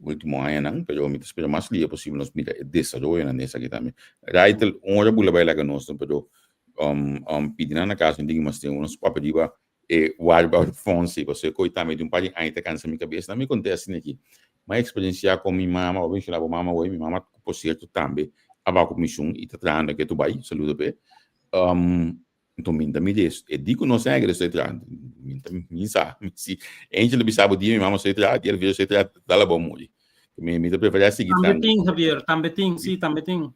ultimo añanan, pero mi ta spera mas lia posibel nos mira e desaroyonan den esaki tambe. Raitel, un ora bula bai laga nos, pero pidi nan na kas mi tin mas tempu nos papia riba e waarborg fonds ei, pasobra e koe tambe di un par di aña ta kansa mi kabes. Nan mi konta asina aki, mi a eksperensiá kon mi mama, bo a menshoná bo mama awor, mi mama por sierto tambe a bak ku mishon i ta trahando ketu bai, saludo p'e. Nton mi ta mira es, e di ku nos egre estoy traha, mi ta mi sa, si Angel a bisa bo dia mi mama estoy traha, dia Elvira estoy traha, dal abou muri. Mi mi ta preferá sigui Tambe trahando. tin, Javier, tambe tin, sí, tambe tin.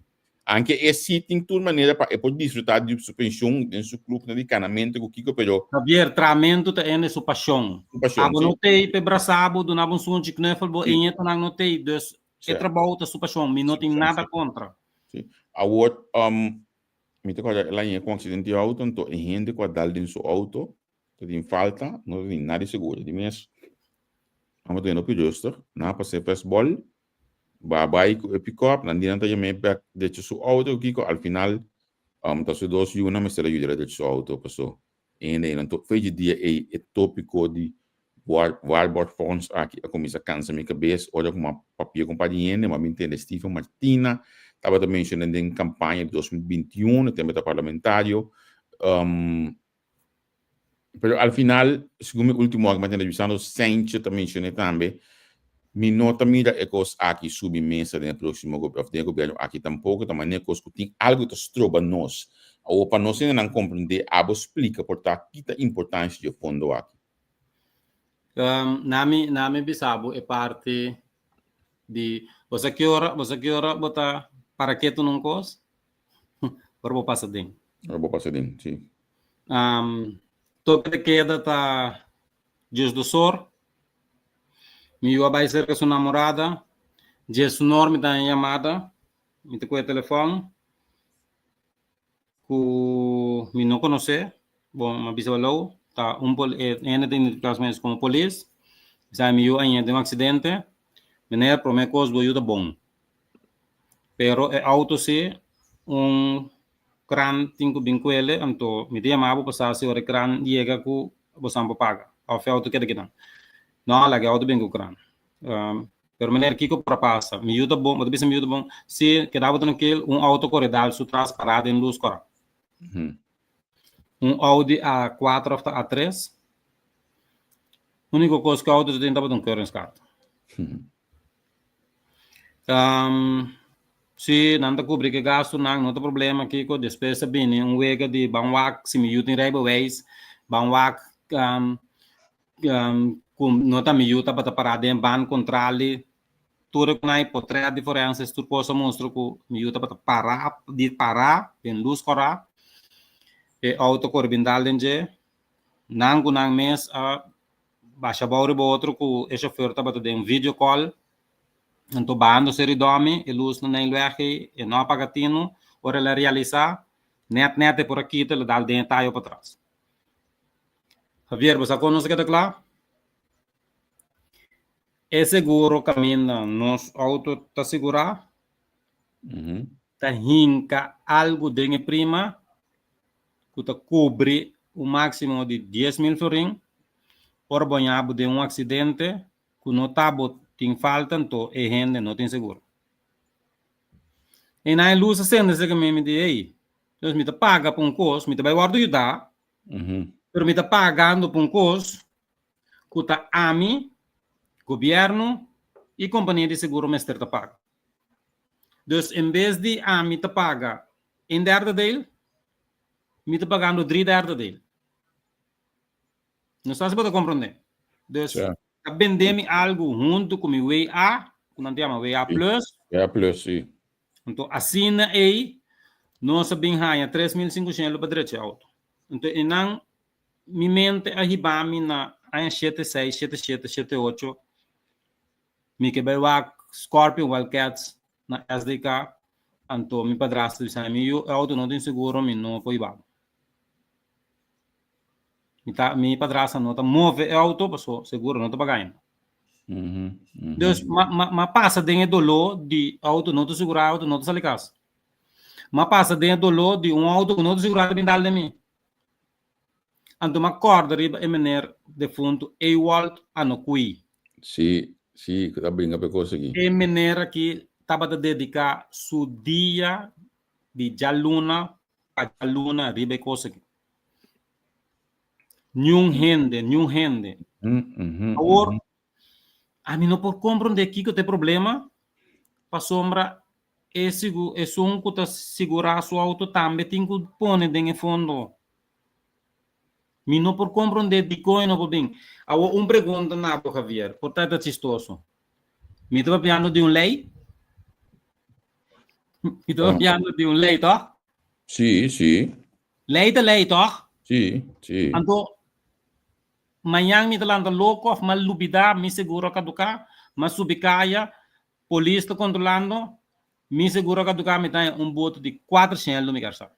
Anke e sí tin tur manera pa e por disfrutá di su penshon den su klubnan di kanamentu ku kiko, pero. Javier, trahamentu ta ende su pashon. Su pashon, Abo sí. no t'ei p'e brasa bo, duna bo un sunchi, knuffel bo, Sí. e ñetonan no t'ei. Dus e Sí. trabou ta su pashon, mi no Su tin pashon, nada sí. kontra. Sí. Awor, mi ta kòrda el a yega ku un aksidente di outo, anto e hende ku a dal den su outo ta tin falta, no ta tin nada di seguro. Di mes, amo ta hopi rustig, nan a pas'é fèsbòl, Ba bai ku e pikòp, nan di nan ta yam'é bèk drecha su outo ku kiko, al final ta su dos yunan mester a yuda drecha su outo paso e hende einan to fecha dia ei e topiko di waarborgfonds aki a kuminsá kansa mi kabes ora ku mi a papia ku un par di hende mi a bin tende Steven Martina tabata menshoná den kampaña di 2021 tempu e ta parlamentario. Pero al final, segun mi ultimo aki, mi a tende bisando Sentje ta mencion'é tambe, mi no ta mira e kos aki subi mesa den e proximo gobi of den e gobierno aki tampoco, ta manera kos ku tin algo ta stroba nos. Awor pa nos hendenan comprende, abo splica por ta ki ta importancia di e fondo aki. Na mi, na mi bisa bo e parti di, bo sa ki ora, bo sa ki ora bo ta para ketu nun kos? Ora bo pasa den. Ora bo pasa den, si. Toke de keda ta diesdosor. Mi yu a bai serka su namorada. Diesunor mi ta haña yamada. Mi ta kohe telefòn ku mi no konosé. Bon, mi a bisa balou. Ta un pol e hende ta identifiká su mes komo polis. Mi sa mi yu a haña den un aksidente. Meneer, promé kos bo yu ta bon. Pero e auto si un kran tin ku bin kuele, anto mi ta yama bo pa sa si ora e kran yega ku bosan por paga òf e auto keda kinan. No, laga e auto bin ku kran. Pero meneer kiko por a pasa? Mi yu ta bon, bo ta bisa mi yu ta bon? Si, keda bo trankil, un auto kore dal su tras pará den lus kòrá. Un Audi A4 òf ta A3. Úniko kos ku e auto ta tin tabata un keuringskat. Si nan ta kubri ke gastunan no ta problema kiko despues ta bini un wega di ban wak si mi yu tin rijbewijs ban wak ku no ta mi yu tabata para den ban kontrali tur e kunai potret di forenses tur kos a mustra ku mi yu tabata para di para den lus kora e outo kore bin dal den dje nan ku nan mes a Basha bou riba otro ku e shofer tabata den video call, anto bahando seri domi, e lus na Nijlweg ei, e no a paga tinu, ora el a realisá, nèt nèt e por a kita, el a dal den e tayo patras. Javier, bo sa kon nos a keda kla? E seguro kaminda nos outo ta sigurá, ta hinka algu den e prima ku ta kubri un máksimo di 10,000 florin ora bo ña bo den un aksidente ku no ta bo tin falta anto e hende no tin seguro. E nan e lus a sende serka mi, mi di ey, dus mi ta paga pa un kos, mi ta bai wòrdu yuda, pero mi ta pagando pa un kos ku ta ami, gobièrnu i kompania di seguro mester ta paga. Dus en bes di ami ta paga un derde deel, mi ta pagando dri derde deel. No sa si bo ta komprondé. Dus ta bende mi algu huntu ku mi WA, ku nan ta yama WA Plus. WA Plus, si. Anto asina ei nos a bin haña 3500 pa drecha e outo. Anto einan mi mente a hiba mi na aña shete seis, shete shete, shete ocho. Mi ke bai wak Scorpion Wildcats na SDK, anto mi padrastro bisa mi yu e auto no tin seguro mi no por hiba bo. Mi ta mi padrastro no ta move e auto paso seguro no ta paga ainda. Dus ma ma ma pasa den e doló di auto no ta segurá auto no ta sali kas. Ma pasa den e doló di un auto ku no ta segurá ta bin dal den mi. Anto m'a kòrda riba e meneer defuntu Ewald Anokui. Sí, sí, ku ta bringa pa e kos aki. E meneer aki tabata dediká su dia di djaluna pa djaluna riba e kos aki. Niun hende, niun hende. Awor, ami no por komprondé kiko ta e problema, pasobra e sigu esun ku ta sigurá su outo tambe tin ku pone den e fondo. Mi no por komprondé dikon e no por bin. Awor un pregunta na bo Javier, por ta e ta chistoso. Mi ta papiando di un lei? Mi ta papiando di un lei, toch? Sí, sí. Lei ta lei, toch? Sí, sí. Anto, mañan mi ta lanta loko of m'a lubida mi seguro a kaduká, m'a subi kaya, polis ta kontrolando, mi seguro a kaduká, mi ta haña un boto di kuater shen lo mi kèr sa.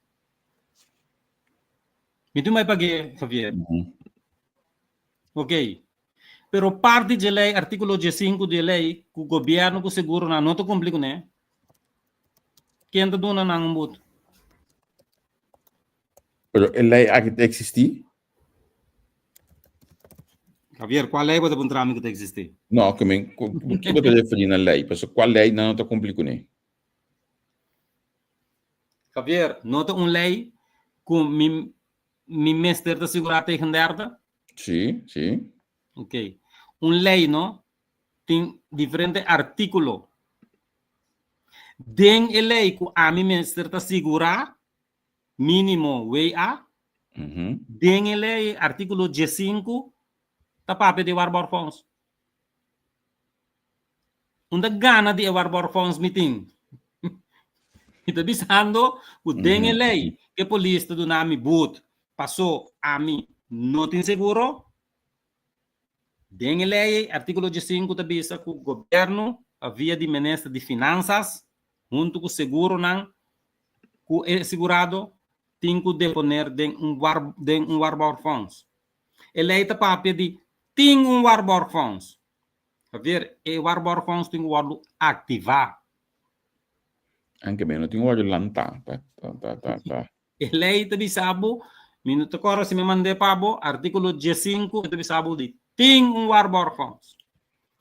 Mi tin bai pag'é, Javier. Ok. Pero parti dje lei, artíkulo diesinku di e lei, ku gobièrnu ku seguronan no ta kumpli kuné, ken ta duna nan un but? Pero e lei aki ta eksistí? Javier, kua lei bo ta puntra mi ku ta eksistí? No, ke men, ku ki bo ta referí na lei? Pasobra kua lei nan no ta kumpli kuné? Javier, no ta un lei ku mi mi mester ta sigurá tegen derde? Sí, sí. Ok. Un lei, no, tin diferente artíkulo. Den e lei ku ami mester ta sigurá, mínimo WA, den e lei, artíkulo diesinku, ta papia di waarborgfonds. Unda gana di e waarborgfonds mi tin? Mi ta bisando ku den e lei ke polis ta duna mi but paso ami no tin seguro. Den e lei ei, artíkulo diesinku ta bisa ku gobièrnu pa via di minister di Finansas huntu ku seguronan ku e segurado tin ku deponer den un den un waarborgfonds. E lei ta papia di tin un waarborgfonds. Javier, e waarborgfonds tin ku wòrdu aktivá. Anke mi no tin wòrdu lantá. Ta, ta, ta, ta, ta. E lei ta bisa bo, mi no ta kòrda si mi mand'é pa bo, artíkulo diesinku e ta bisa bo di tin un waarborgfonds.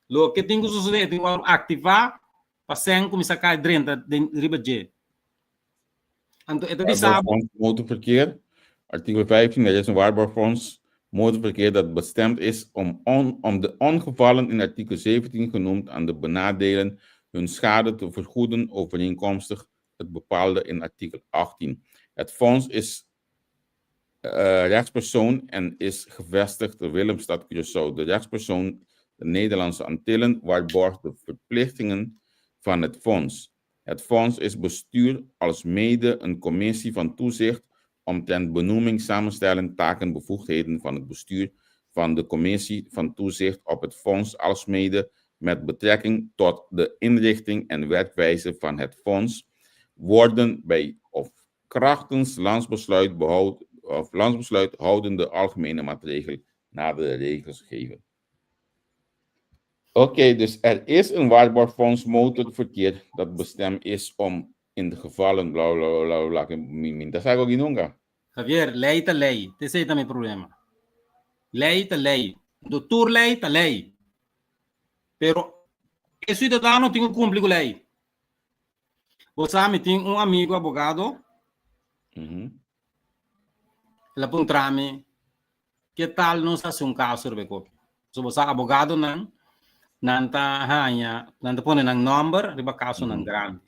Loke tin ku sosodé, e tin ku wòrdu aktivá pa sèn kuminsá kai drenta den riba dje. Anto e ta bisa bo. Waarborgfonds motorverkeer, artíkulo 15, er is een waarborgfonds motorverkeer dat bestemd is om on, om de ongevallen in artikel 17 genoemd aan de benadeelden hun schade te vergoeden overeenkomstig het bepaalde in artikel 18. Het fonds is uh, rechtspersoon en is gevestigd te Willemstad, Curaçao. De rechtspersoon, de Nederlandse Antillen, waarborgt de verplichtingen van het fonds. Het fonds is bestuur alsmede een commissie van toezicht omtrent benoeming, samenstelling, taken, bevoegdheden van het bestuur van de commissie van toezicht op het fonds alsmede met betrekking tot de inrichting en werkwijze van het fonds worden bij of krachtens landsbesluit behoud, of landsbesluit houdende algemene maatregelen nadere regels geven. Oké, dus er is een waarborgfonds motorverkeer dat bestemd is om in de gevallen bla bla bla bla bla mi mi ta sa algo aki nunca. Javier, lei ta lei, t'esei ta mi problema. Lei ta lei, do tur lei ta lei. Pero e ciudadano tin ku kumpli ku lei. Bo sa mi tin un amigo abogado, el a puntra mi Ke tal nos hasi un kaso riba e kopi? So bo sa abogadonan nan ta haña, nan ta pone nan nòmber riba kasonan grandi.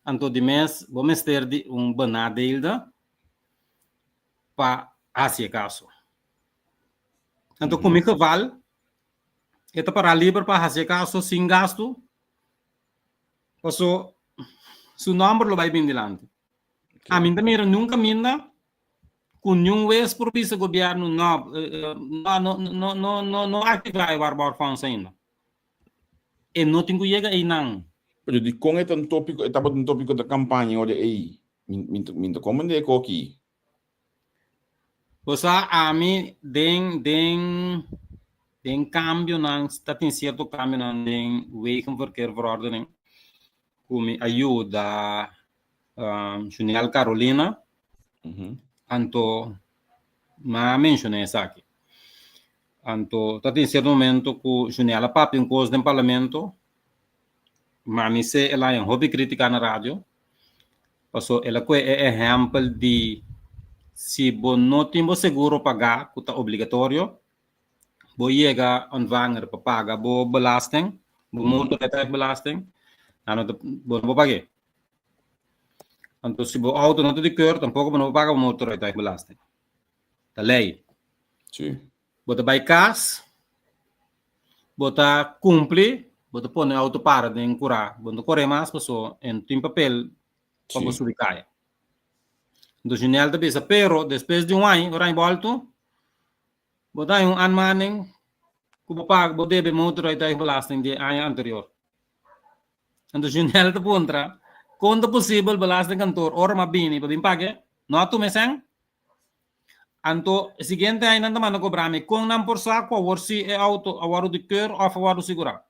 Anto di mes bo mester di un benadeelde pa hasi e kaso. Anto ku mi geval e ta pará liber pa hasi e kaso sin gastu, paso su nòmber lo bai bin dilanti. Ami no ta mira niun kaminda ku niun wes por bisa gobièrnu no, no, no, no, no, no, no aktivá e waarborgfonds ainda. E no tin ku yega einan. Pero dikon e ta un tópiko, e tabata un tópiko di kampaña ora ei? Mi, mi, mi ta komprendé e koki. Bo sa ami den, den, den kambionan, ta tin sierto kambionan den Wegenverkeerverordening ku mi a yuda Juniel Carolina, anto m'a menshoná esaki. Anto ta tin sierto momento ku Juniel a papia un kos den parlamento, ma mi se el a haña hopi krítika na radio, paso el a kohe e ehèmpel di si bo no tin bo seguro pagá ku ta obligatorio, bo yega ontvanger pa paga bo belasting, bo motorrijtuigbelasting, nan no ta, bo no por pag'é. Anto si bo auto no ta di keur, tampoco bo no por paga bo motorrijtuigbelasting. Ta ley. Sí. Bo ta bai cas, bo ta cumpli. Bo ta pone auto para den kurá, bo no ta kore mas paso e no tin papel pa bo subi kaya. Enton Junel ta bisa, pero despues di un aña, ora aña bolto, bo ta haña un aanmaning ku bo paga, bo debe motorrijtuigbelasting di e aña anterior. Enton Junel ta puntra, kon ta posibel belastingkantoor ora mi a bini pa bin pag'e, no a tuma e sèn? Anto e siguiente aña nan ta manda kobra mi, kon nan por sa ku awor si e auto a wòrdu di keur òf a wòrdu sigurá?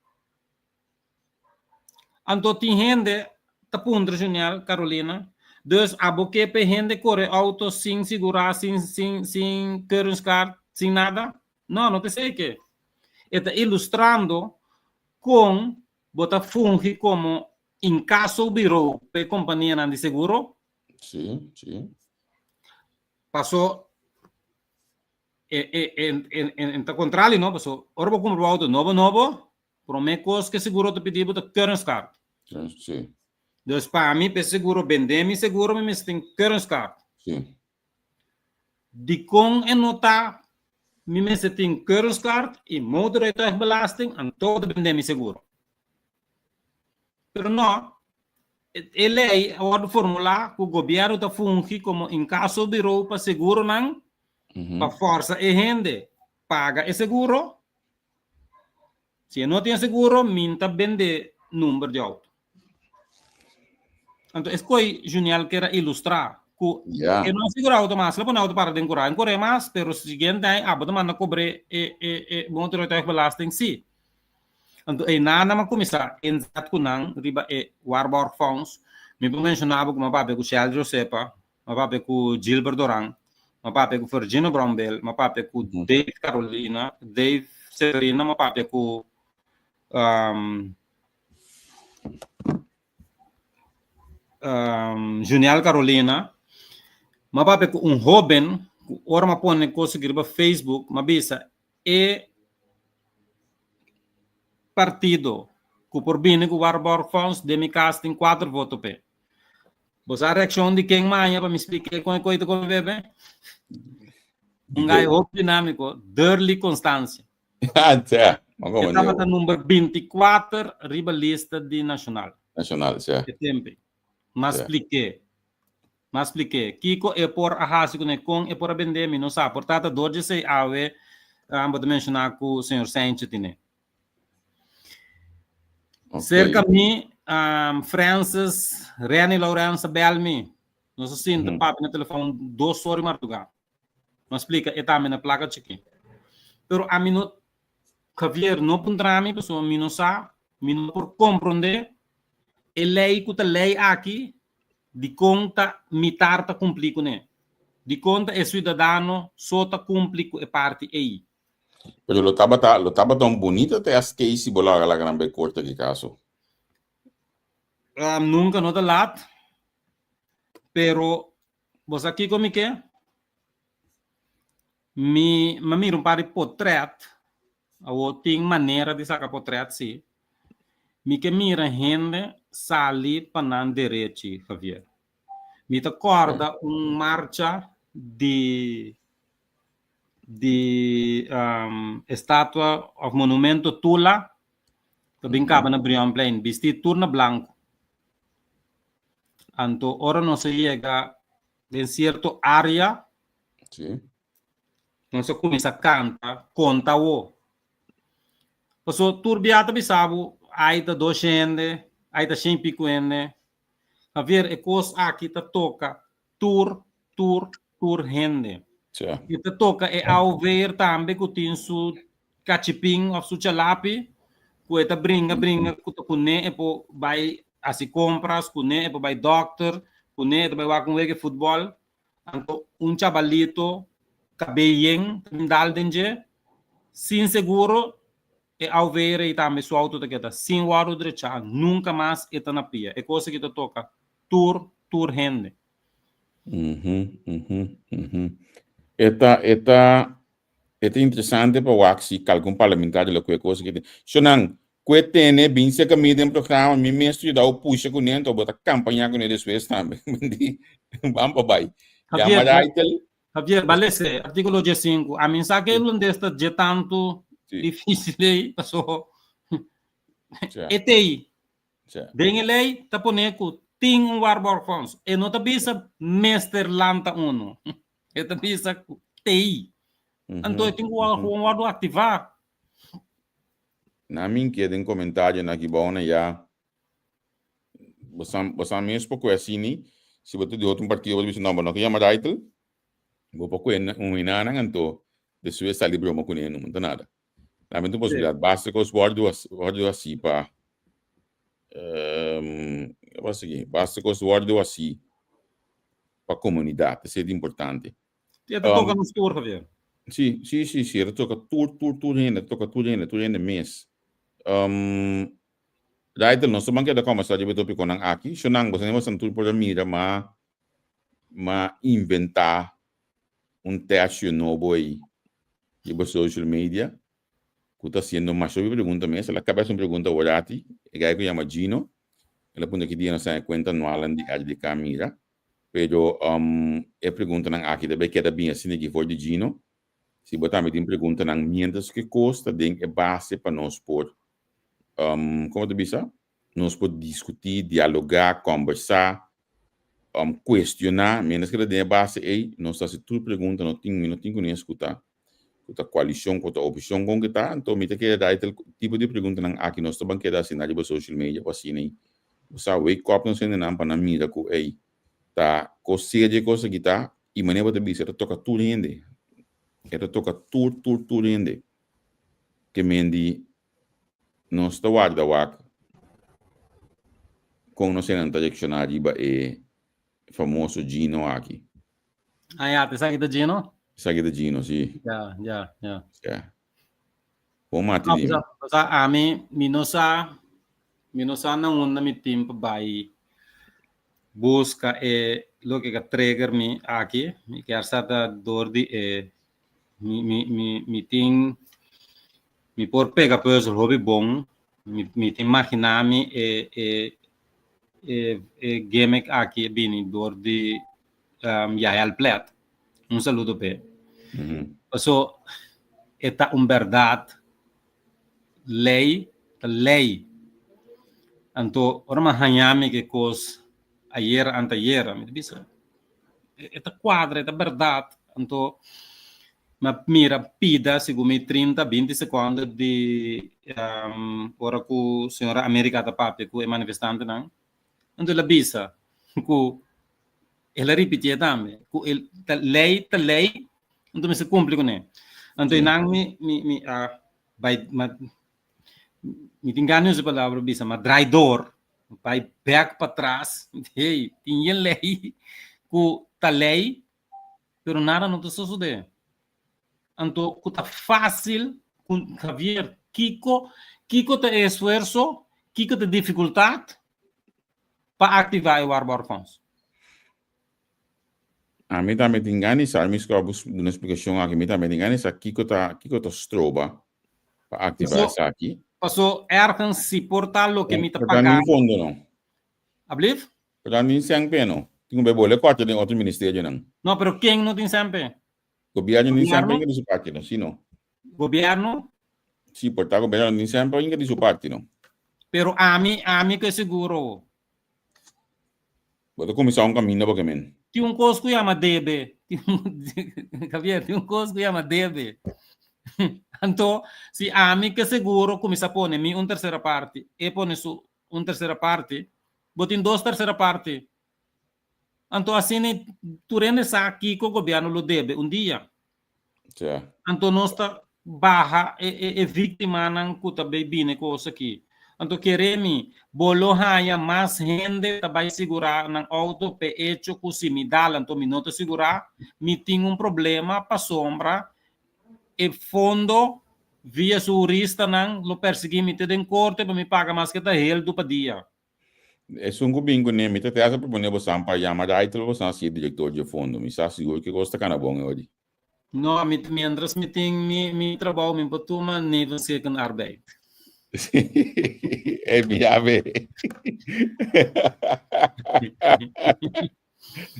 Anto tin hende ta puntra Juniel, Carolina, dus abo ke p'e hende kore auto sin sigurá, sin sin sin keuringskaart, sin nada? No, no ta esei ke. E ta ilustrando kon bo ta fungi komo incasso-bureau p'e kompanianan di seguro. Sí, sí. Paso e e e e e ta kontrali no, paso ora bo kumpra bo auto nobo nobo, Prome kos ke seguro ta pidi bo ta keuringskaart. Sí. Dus pa mi p'e seguro bende mi seguro mi mester tin keuringskaart. Sí. Dikon e no ta mi mester tin keuringskaart i motorrijtuigbelasting anto ta bende mi seguro? Pero no, e lei a wòrdu formulá ku gobièrnu ta fungi komo inkasobureau pa seguronan pa fòrsa e hende paga e seguro. Si e no tin seguro, mi ta bende number di auto. Anto es koi Juniel kier a ilustra ku Ya. e no seguro auto mas, lo pone auto para den kura, en kore mas, pero siguiente aña abo ta manda kobre e e e motorrijtuigbelasting si. Anto e nana a kuminsá inzet ku nan riba e waarborgfonds. Mi por menshoná bo ku mi a papia ku Shell Josepa, Mi a papia ku Gilbert Doran, mi a papia ku Virginio Brownbill, mi a papia ku Dave Carolina, Dave Severina, mi a papia ku um, um, Juniel Carolina. Mi a papia ku un hoben, ku ora mi a pone kos riba Facebook, mi a bisa e partido ku por bini ku Waarborgfonds den mi kas tin kuater voto p'e. Bo sa reakshon di ken maña pa mi splike kon e koi ta kome bebe? Un gai hopi dinámiko, Durley Constancia. Ah, tja. Ma E como tabata number 24 riba lista di Nacional. Nacional, tja. E tempe. Ma Tja. splike. Ma splike. Kiko e por a hasi kuné, kon e por a bende, mi no sa. Por tata dor djesei awe, ah, bo ta menshoná ku señor Saintje tine. Ok. Cerca mi, um, Francis, Renny Lawrence a bel mi. Nos a sinta papia na telefon dos ora di marduga. Nos splica e tambe na placa chiki. Pero a mi no, Javier no puntra mi, pasobra mi no sa, mi no por comprende e ley cu ta ley aki, dicon ta mitar ta cumpli cune. Dicon ta e ciudadano so ta cumpli cu e parti ey. Pero lo tabata, lo tabata un bunita test case si bo laga laga nan bay corte ki caso. Um, nunca no ta laat. Pero, bo sa kiko mi ke? Mi, mi a mira un par di potret. Awo tin manera di saka potret, si. Mi ke mira hende sali pa nan derechi, Javier. Mi ta corda un marcha di di um, estatua of monumento Tula ta bin kaba na Brionplein, bisti tur na blanco. Anto ora nos a yega den cierto area, Sí. nos a cuminsa canta, conta wo. Paso tur bia ta bisa bo, ai ta dos hende, ai ta shen pico hende. Javier, e cos aki ta toca tur, tur, tur hende. Tja. E ta toca e AOV'er tambe cu tin su cachipin of su chalapi, cu e ta bringa, bringa, cu ta cune e por bay haci compras, cune e por bay dokter, cune e ta bay wak un wega futbol. Anto un chabalito cabey yen ta bin dal den dje, sin seguro, e AOV'er ey tambe su auto ta keda sin wordo drecha, nunca mas e ta na pia. E cos aki ta toca tur, tur hende. Mhm, mhm, mhm. E ta, e ta, e ta interesante pa wak si kalkun parlamentario lo kue kosa ki Shonan, kue tene bin serka mi den programa, mi mes ta yuda bo pusha kuné, anto bo ta kampañá kuné despues tambe. Di, ban pa bai. Javier, Yama Raitel. Javier, balese, artíkulo diesinku. A mi sa ke hulandes ta dje tantu Sí. difísil ei, paso. E t'ei. Den e lei ta pone ku tin un waarborgfonds. E no ta bisa mester lanta unu. E ta bisa ku t'ei. Anto e tin ku gewoon wòrdu aktivá. Na mi ke den komentarionan aki bou na ya bo sa mes por ku asini si bo ta di otro partido bo ta bisa no bo no ke yama Raitel bo por kue un hinanan anto despues sali broma kuné no ta nada. Lamento un posibilidad basta kos wòrdu wòrdu hasi pa ke pasa aki basta kos wòrdu hasi pa komunidat esei ta importante. E ta toka nos tur Javier. Si si si si e ta toka tur tur tur hende e ta toka tur hende tur hende mes. Raitel nos ta ban keda kòmbersá riba e topikonan aki shonnan boso boso tur por a mira ma ma inventá un tercio nobo ei riba social media ku ta hasiendo masha hopi pregunta mes. El a kaba hasi un pregunta aworati, e guy ku yama Gino, el a puntra ki dia nos haña kuenta anualnan di RDK mira. Pero e preguntanan aki ta bai keda bin asina aki for di Gino. Si bo tambe tin preguntanan mientras ku e kos ta den e base pa nos por, komo ta bisa? Nos por diskutí, dialogá, kòmbersá, kuestioná. Mientras ku ta den e base ei, nos ta hasi tur pregunta, no tin, mi no tin ku ni eskuta ku ta koalishon, ku ta oposishon, kon ku ta. Anto mi ta kere dai tal tipo di preguntanan aki nos ta ban keda hasi na riba social media pa asina ei bo sa wake up nos hendenan pa nan mira ku ei ta kos serio e kos aki ta i manera bo ta bisa e ta toka tur hende, e ta toka tur tur tur hende. Ke men di Nos ta warda wak kon nos hende ta reakshoná riba e famoso Gino aki. Ah ya, esaki ta Gino? Esaki ta Gino, si. Ya, ya, ya. Ya. Bon mati dimi. Pasobra ami, mi no sa, mi no sa na unda mi tin pa bai buska e loke ka trigger mi aki. Mi kier sa ta dor di e Mi, mi, mi, mi tin, mi por pega puzzel hopi bon. Mi, mi tin imaginá mi e, e, e, e gimmick aki e bini door di um, Yael Plet. Un saludo p'e. Mm -hmm. Paso, e ta un berdad. Lei ta lei. Anto, ora mi haña mi ke kos ayera antayera, mi ta bisa, e ta kuadra, e ta bèrdat. Anto mi a mira pida segun mi trinta, binti sekònde di ora ku señora America ta papia ku e manifestantenan. Anto el a bisa ku el a ripitié tambe ku e ta lei ta lei, anto mester kumpli kuné. Anto einan mi mi mi a bai mi tin gana usa e palabra bisa, ma draai door, bai bek patras, hey, tin yen lei ku ta lei, pero nada no ta sosode. Anto ku ta fácil ku Javier, kiko, kiko ta e esfuerso, kiko ta e difikultat pa aktivá e waarborgfonds? Ami tambe tin gana di sa, mi scoba bo duna splikashon aki, mi tambe tin gana di sa kiko ta kiko ta stroba pa aktivá Paso, esaki. paso ergens si por ta loke mi ta Por ta nin paga. fondo no. Ablief? Por ta nin sèn p'e no. Tin ku bai bole kòrta den otro ministerionan. No, pero ken no tin sèn p'e? Gobièrnu nin sèn p'e Gobièrnu? inga di su parti no, si no. Gobièrnu? Si, por ta gobièrnu nin sèn p'e inga di su parti no. Pero ami, ami ku e seguro. Bo ta kuminsá un kaminda bo ke men. Tin un kos ku yama debe. Javier, tin un kos ku yama debe. Anto, si ami ke seguro kuminsá pone mi un tersera parti, e pone su un tersera parti, bo tin dos tersera parti. Anto asina tur hende sa kiko gobièrnu lo debe un dia. Ja. Anto nos ta baha e, e, e víktimanan ku ta bay bini kos aki. Anto kere mi, bo lo haña mas hende ta bay sigurá nan outo p'e echo ku si mi dal anto mi no ta sigurá, mi tin un problema pasobra e fondo via su huristanan lo persiguí mi te den korte pa mi paga maske ta heldu pa dia. Esun ku bin kuné, mi ta te hasta proponé bosan pa yama Raitel pa bosan hasié direktor dje fondo. Mi sa sigur ke kos ta kana bon e ori. No, mi mientras mi tin mi mi trabou mi por tuma nevenzekken arbeid. E mi a be.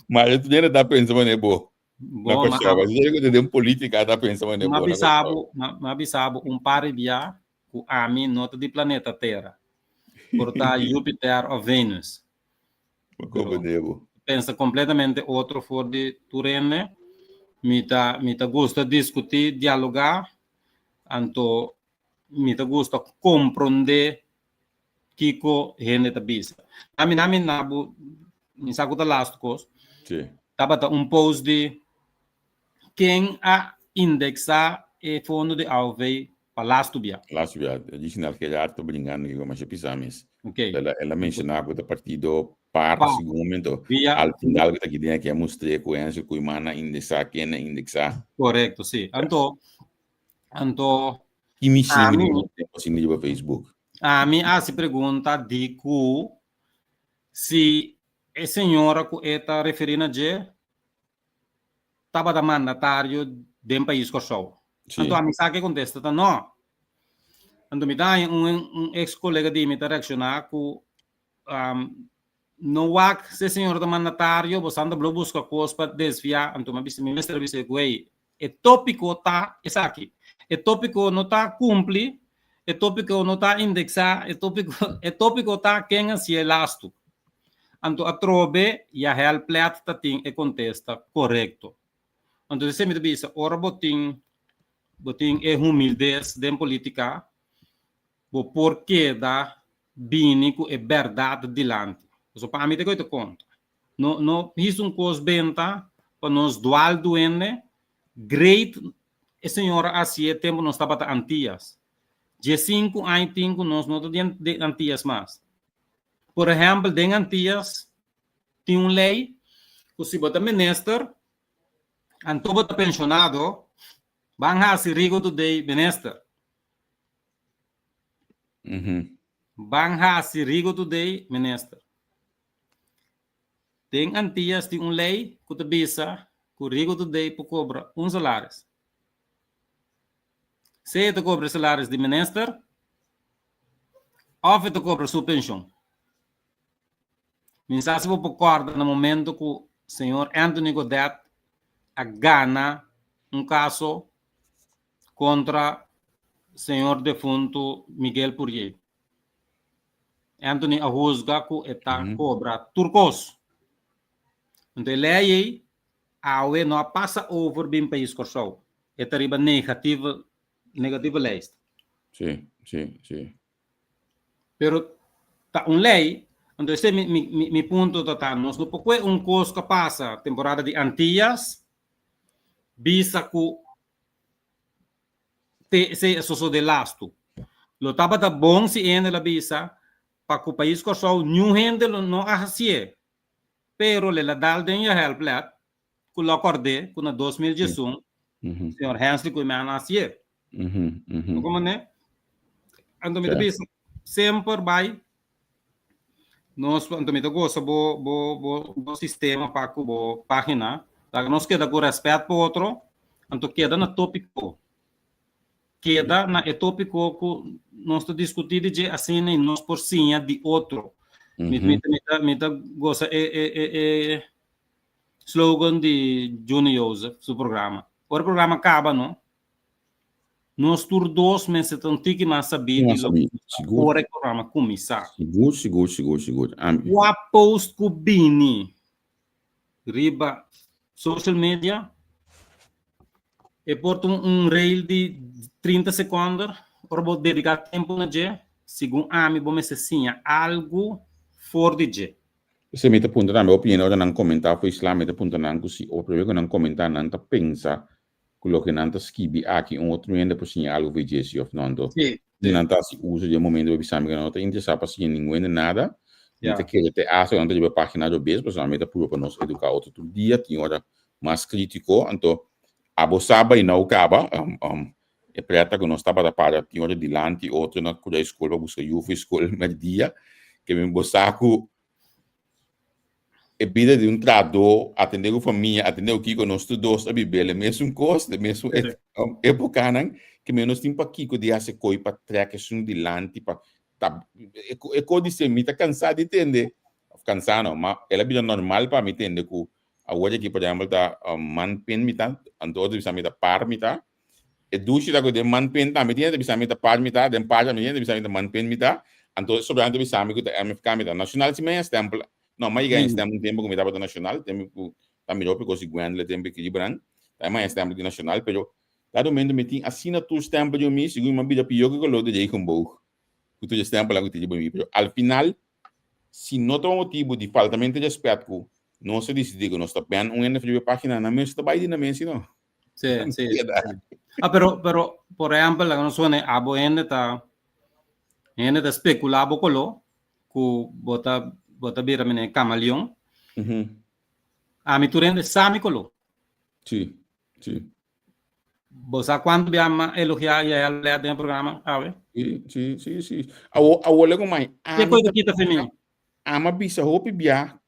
Ma e tu ta pensa mané bo. Na Bo, ma Kòrsou. Si ku den polítika ta pensa mané ma bo na bisa Kòrsou. bo, ma ma bisa bo un par di bia. ku ami no ta di planeta Tera. Por ta Jupiter òf Venus. Pero pensa kompletamente otro for di tur hende. Mi ta mi ta gusta diskutí, dialogá, anto mi ta gusta komprondé kiko hende ta bisa. Ami nami na bo mi sa ku ta lastu kos. Sí. Tabata un post di ken a indeksá e fondo di AOV pa lastu bia. Lastu bia. Original Gerard ta bringando ku masha pisa mes. Ok. El a el a menshoná ku ta partido par Pa. segun momento. Via. Al final ku ta aki den aki a mustr'é ku Enzo Koeiman a indeksá, ken a indeksá. Korekto, sí. Anto anto Ki mi sigui ami riba tempu asina riba Facebook? ami a hasi pregunta di ku si e señora ku e ta referí na dje tabata mandatario den pais Kòrsou. Sí. Anto ami sa ku e kontesta ta nò. Anto mi ta haña un un eks kolega di mi ta reakshoná ku no wak si e señora ta mandatario bo sa ta blo buska kos pa desviá. Anto mi a bisa mi mester a bisa ku ey e tópiko ta esaki. E tópiko no ta kumpli, e tópiko no ta indeksá, e tópiko e tópiko ta ken a hasié lastu. Anto atrobe Yahel Plet ta tin e kontesta korekto. Anto esei mi ta bisa, ora bo tin bo tin e humildes den politika, bo por keda bini ku e bèrdat dilanti. Pasobra pa ami ta koe ta konta. No no his un kos benta pa nos dwal duende. Great e señora a hasié tempu nos tabata Antias. Diesinku aña tin ku nos no ta den Antias mas. Por ehèmpel den Antias tin un lei ku si bo ta minister anto bo ta penshonado ban hasi Rigo Today minister. Ban hasi Rigo Today minister. Den Antias tin un lei ku ta bisa ku Rigo Today por kobra un salaris. Sea e ta kobra e salaris di minister òf e ta kobra su penshon. Mi sa si bo por kòrda na momento ku señor Anthony Godett a gana un kaso kontra señor defuntu Miguel Pourier. Anthony a huzga ku e ta kobra tur kos. Anto e lei ei awe no a pasa over bin pais Kòrsou. E ta riba negatieve negatieve lijst. Sí, sí, sí. Pero ta un lei, anto esei mi mi mi punto ta ta nos no por kue un kos ku a pasa temporada di Antillas bisa ku te esei a sosode lastu. Lo tabata bon si hende lo a bisa pa ku pais Kòrsou niun hende lo no a hasié, pero le la dal den je helplet ku lo kòrd'é ku na 2011 señor Hensley Koeiman a hasié. Bo komprendé? Anto mi ta bisa semper bai nos anto mi ta gosa bo bo bo bo sistema pa ku bo página. Laga nos keda ku rèspèt pa otro, anto keda na tópiko. Keda na e tópiko ku nos ta diskutí di dje asina i nos por siña di otro. Mi mi mi ta mi ta gosa e e e e slogan di Juni Jozef su programa. Ora e programa kaba no, Nos tur dos mester ta un tiki mas sabí di loke nos ta ora e programa kuminsá. Sigur, sigur, sigur, sigur. Ami. Kua post ku bini riba social media e por ta un reel di 30 sekònder, ora bo dediká tempu na dje, segun ami bo mester siña algu for di dje. P'esei mi ta puntra tambe hopi hende ora nan komentá for Islam, mi ta puntra nan ku si otro bes ku nan komentá nan ta pensa ku loke nan ta skibi aki un otro hende por siña algu for dje si òf no. Anto Sí. si nan ta hasi uso di e momento pa bisa mi ku nan no ta interesá pa siña ningun hende nada, mi ta kere te hasta ku nan ta riba e página robes pasobra mi ta purba pa nos eduká otro tur dia, tin ora mas krítiko. Anto abo sa bai nou kaba e prèta ku nos tabata para tin ora dilanti otro na kura e skol pa buska yu for e skol mèrdia ke mi bo sa ku E bida di un trahadó, atendé ku famia, atendé ku kiko, nos tur dos a bibel e mesun kos, de mesun épokanan, ke menos tin pakiko di hasi koi pa trèk esun dilanti pa ta e kos di se mi ta kansá di tende, òf kansá no, ma el a bira normal pa mi tende ku awor aki por ehèmpel ta man pin mi ta, anto otro bisa mi ta par mi ta. E dushi ta ku den man pen tambe tin hende ta bisa mi ta par mi ta, den par tambe tin hende ta bisa mi ta man pen mi ta, anto sobrante ta bisa mi ku ta MFK mi ta. Nashonal si mi a stempel, no, mi a yega a stempel un tempu ku mi tabata nashonal, tempu ku ta mira hopi kos di Gwendle, tempu ki Gibran, ta mi a stempel di nashonal, pero dado momento mi tin asina tur stempel di mi, segun mi a bira pió ku koló di regenboog, ku tur e stempelnan ku tin riba mi, pero al final si no ta un motibu di faltamento di respet ku nos a disidí ku nos ta bèn un hende riba e página, nan mes ta bai di nan mes, no? Sí, sí. Ah, pero, pero, por ehempel, laga nos pone abo hende ta, hende ta speculá bo koló, ku bo ta, bo ta bira mene kamaleon. Ami tur hende sa mi koló. Sí, sí. Bo sa kuantu bia mi a elogiá Yael Lea den e programa awe? Sí, sí, sí, sí. Awo, awo lego mai. Ke koe ta kita fe mi? Ama bisa hopi bia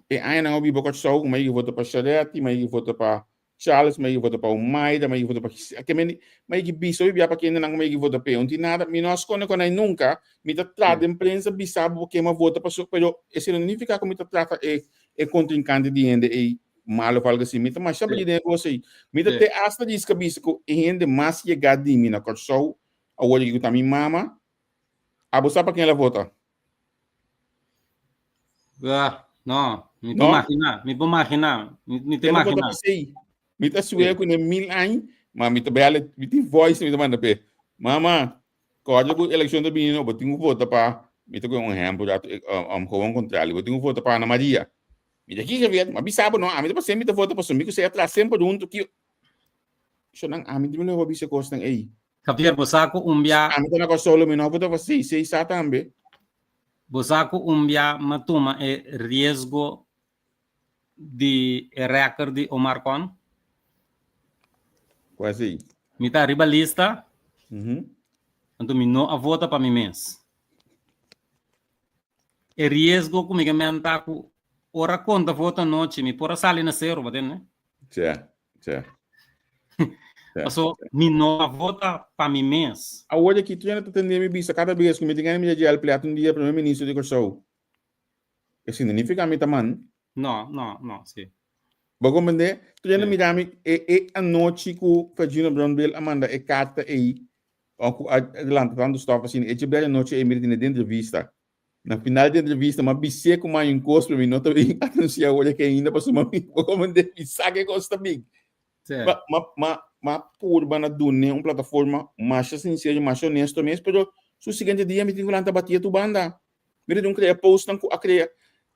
e añanan a biba Kòrsou, mi a yega vota pa Charetti, mi a yega vota pa Charles, mi a yega vota pa Omaida, mi a yega vota pa Gisela. Ke meni, mi a yega bisa hopi bia pa kendenan ku mi a yega vota p'e. Un tin nada, mi no a skonde ku nan nunka. Mi ta trata den prensa bisa bo ke mi a vota paso, pero esei no nifiká ku mi ta trata e e kontrinkante di hende ei malo of algo asi. Mi ta masha bali den e kos ei. Mi ta te asta riska bisa ku e hende mas yegá di mi na Kòrsou awor ku ta mi mama, abo sa pa ken el a vota? Ah, no, mi por imaginá, mi por imaginá, mi te imaginá. Mi ta sueña ku ne mil aña, ma mi ta bel, mi tin voice mi ta manda p'e. Mama, kòrda ku elekshon ta bini no, bo tin ku vota pa, mi ta kohe un ehèmpel rato, gewoon kontrali, bo tin ku vota pa Ana Maria. Mi ta kiko Javier, ma bisa bo no, ami ta pa semper mi ta vota pasobra mi ku sea tras semper huntu ki. Shonnan, ami di mi lo bisa kosnan ei. Javier, bo sa ku un bia. Ami ta na Kòrsou lo mi no vota pa sei, sei sa tambe. Bo sa ku un bia m'a tuma e riesgo di e record di Omar Con? Ku así? Mi ta riba lista, anto mi no a vota pa mi mes. E riesgo ku mi ke menta ku ora konta voto anochi mi por a sali na sero, bo tende? Tja, tja. Paso mi no a vota pa mi mes. Awor aki tur hende ta tende mi bisa kada bes ku mi tin gana di mira Joel Plet un dia primer minister di Kòrsou. Esei no nifiká mi ta man. No, no, no, si. Bo komprendé? Tur hende mira mi e e anochi ku Ferdjino Brownbill a manda e karta ei òf ku a lanta tantu stòf asina, e dje bèrdè anochi ei mi ta tene den entrevista. Na final di entrevista m'a bis'é ku m'haña un kos pero mi no ta bin anunsiá awor aki ainda pasobra mi bo komprendé mi sa ke kos ta bin. Ma ma ma m'a purba na dun'é un plataforma masha sinsero, masha honesto mes pero su siguiente dia mi tin ku lanta batié tur banda. Mi ta dun krea postnan ku a krea.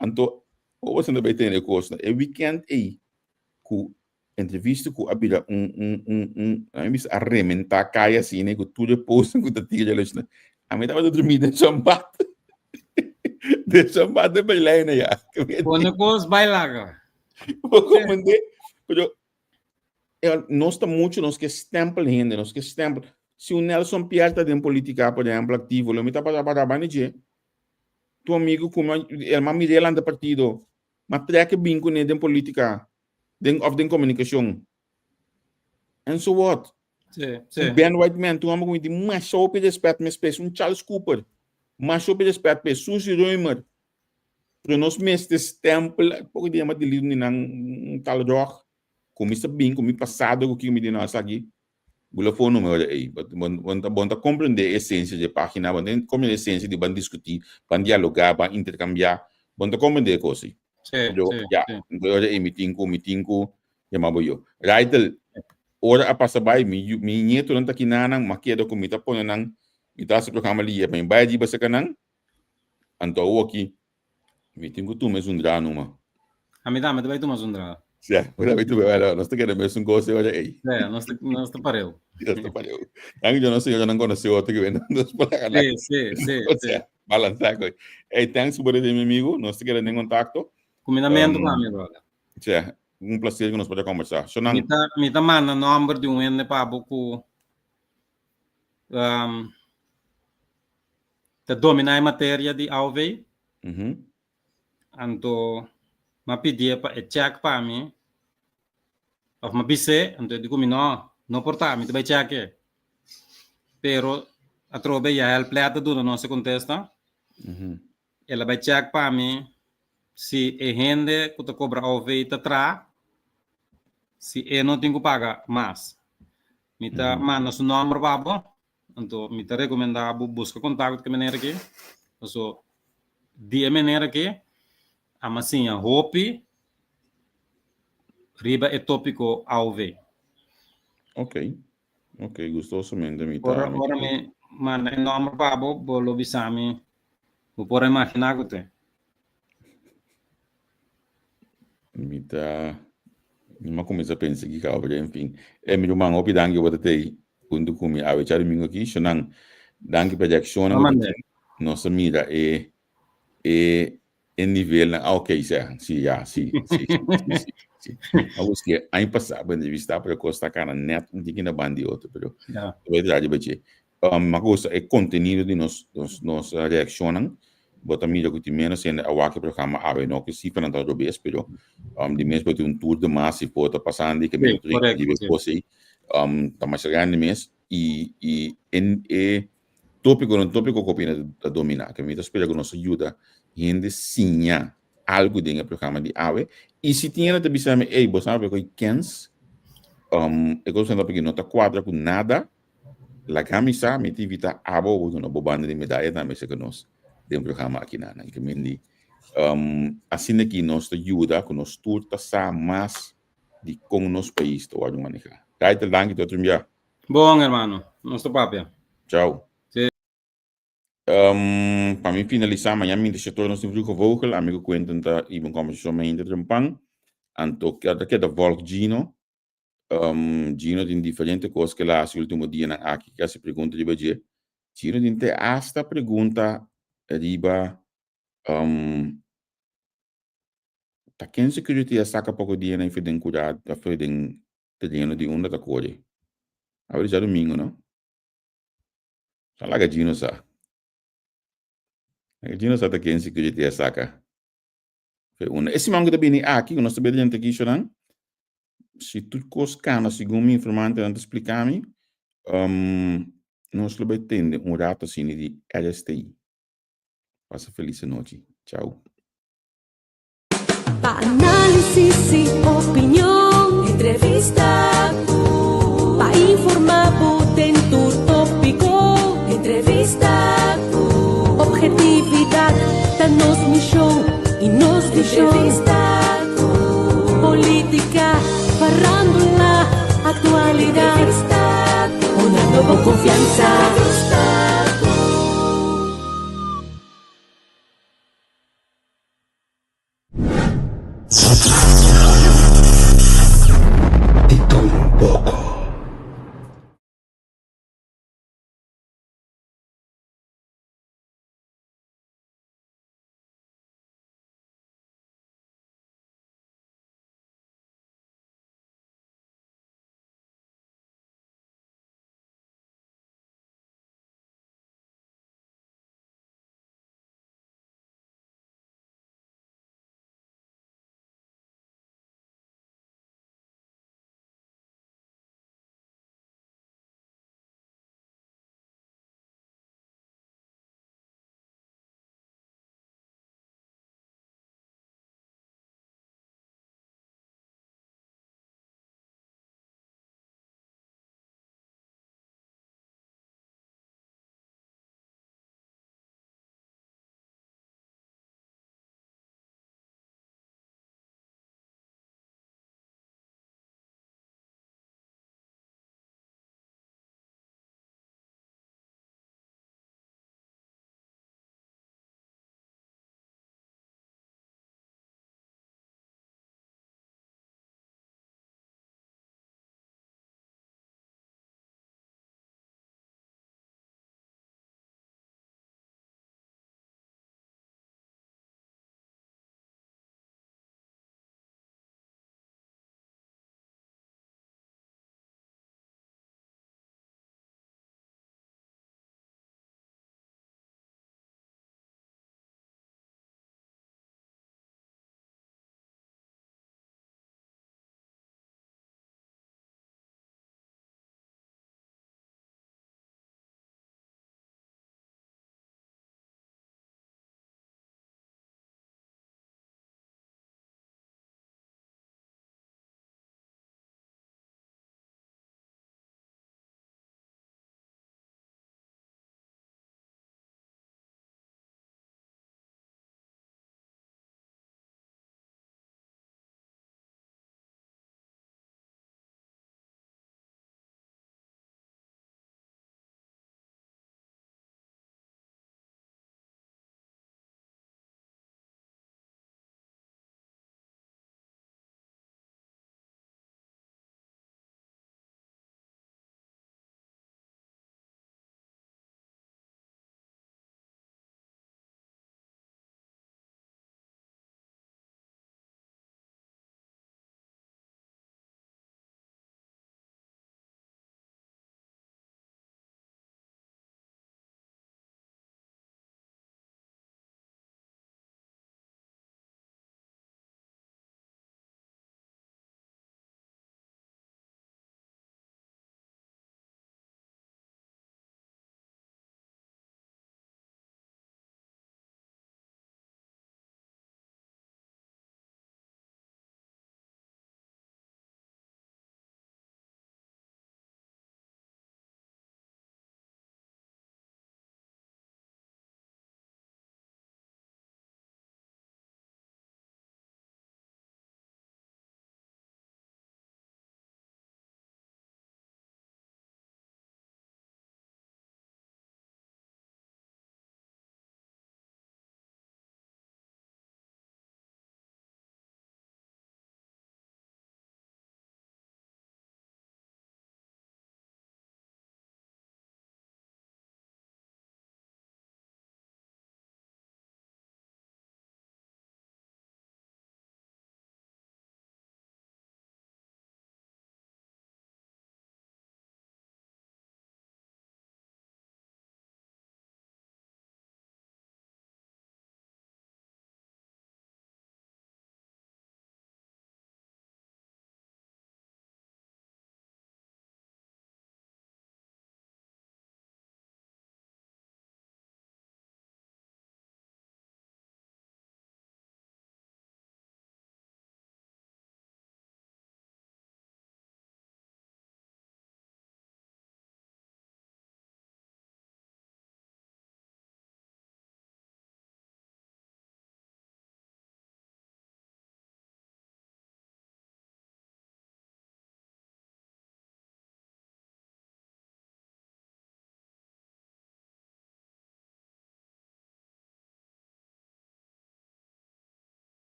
Anto ora bo ta bai tene e kosnan e weekend ei ku entrevista ku a bira un un un un a mi bisa a rementá kaya asina ku tur e postnan ku ta tira losnan. A mi tabata drumí den Shambat. Den Shambat den Berlijn ya. Pone kos bai laga. Bo komprendé? Pero nos ta mucho, nos ke stempel hende, nos ke stempel. Si un Nelson Pierre ta den politica, por ehempel, activo, lo mi ta para para banda dje. Tu amigo ku el ma mir'é lanta partido, ma trek e bin kuné den politica, den of den komunikashon. And so what? Sí, sí. Un Ben Whiteman, tu homber ku mi tin masha hopi respet mes p'e, un Charles Cooper, masha hopi respet p'e, Suzy Römer, Pero nos mester stempel, poko dia m'a delete un di nan un tal ròg, ku mi sa bin ku mi pasado ku kiko mi di no esaki bula for no mi ora ei. Bo ta bo ta komprendé e esensia di e página, bo ta komprendé e esensia di ban diskutí, ban dialogá, ban interkambiá, bo ta komprendé e kos ei. Sí, Pero sí, ya, sí. e ora ei mi tin ku mi tin ku yama bo yo. Raitel, ora a pasa bai mi yu mi ñetonan ta kinanan, m'a keda ku mi ta pone nan, mi ta hasi programa lier pa mi bai riba serka nan, Anto awoki mi tin ku tuma esun dra numa. Ami tambe ta bai tuma esun dra. Sia, bo ta bai tuma, bueno, nos ta keda mesun kos e ora ei. Sia, nos ta, nos ta pareu. Nos ta pareu. Danki Dios nos señoranan konosé otro ku bini nos por laga Sí, sí, sí, sí. Balansá koe. Ey, thanks ku bo ta mi amigu. Nos ta keda den kontakto. Kumindamentu pa mi, brother. Sia, un placer ku nos por a kombersá. Shonan. Mi ta, mi ta manda nòmber di un hende pa bo ku um, ta dominá e materia di AOV. Anto m'a pidié pa e check pa mi, òf m'a bis'é, anto e di ku mi no, no por ta, mi ta bai check-e. Pero atrobe Yael Plet a duna nos e kontesta. El a bai check pa mi si e hende ku ta kobra AOV ta traha, si e no tin ku paga mas. Mi ta manda su nòmber pa bo, anto mi ta rekomendá bo buska kontakto ku e meneer aki, paso di e meneer aki a mi a siña hopi riba e tópiko AOV. Ok, ok, gustosamente mi ta. Ora, ora mi manda e nòmber pa bo, bo lo bisa mi, bo por a imaginá ku te. Mi ta mi a kuminsá pensa ki kaba pero enfin. E mi ruman hopi danki bo ta tei huntu ku mi awe djadumingu aki. Shonan danki pa reakshonnan ku ta tin. Nos a mira e e e nivelnan ah ok sè si ya si si si si si. A busk'é aña pasá bo entrevistá pero kos ta kana nèt un tiki na banda di otro pero tabata traha riba dje. Mi a gusta e kontenido di nos nos nos reakshonnan. Bo ta mira ku tin ménos hende a wak e programa awe. No ku sifranan ta robes, pero di mes bo tin un tur de mas si por ta pasando i ke mi otro riba e kos ei. Ta masha grandi mes i i e tópikonan tópiko ku opina ta dominá. Ke mi ta spera ku nos a yuda hende siña algu den e programa di awe. I si tin hende ta bisa mi, ey, bo sabe ku e kens e kos nan ta no ta kuadra ku nada. Laga mi sa, mi ta invita abo bo duna bo banda di medaya tambe cerca nos den programa aki nan. Ke men di asina ki nos ta yuda ku nos tur ta sa mas di kon nos pais ta wòrdu maneha. Kaitel danki te otro bia. Bon hermano, nos ta papia. Chao. Sí. Pa mi finalisá, mañana mi ta nos tin Vroege Vogel, ami ku Quentin ta hiba un kòmbersashon mainta trempan. Anto ta keda vòlg Gino. Gino tin diferente kos ke el a hasi ultimo dianan aki ke hasi pregunta riba dje. Gino tin te hasta pregunta riba ta ken security a saka poko dianan i den kura of den tereno di unda ta kore. Awe di djadumingu no. Ta laga Gino sa. Laga Gino sa ta ken security a saka. Fe una. E siman ku ta bini aki, ku nos ta bira djente kishonan, si tur kos kana segun mi informantenan ta splika mi, nos lo bai tende un rato asina di RSTI. Pasa felis anochi. Chao. Pa análisis y opinion, entrevista ku. Pa informá bo den tur tópiko, entrevista ku. Objetividad ta nos mishon y nos vishon. Entrevista ku. Polítika, farándula, aktualidat.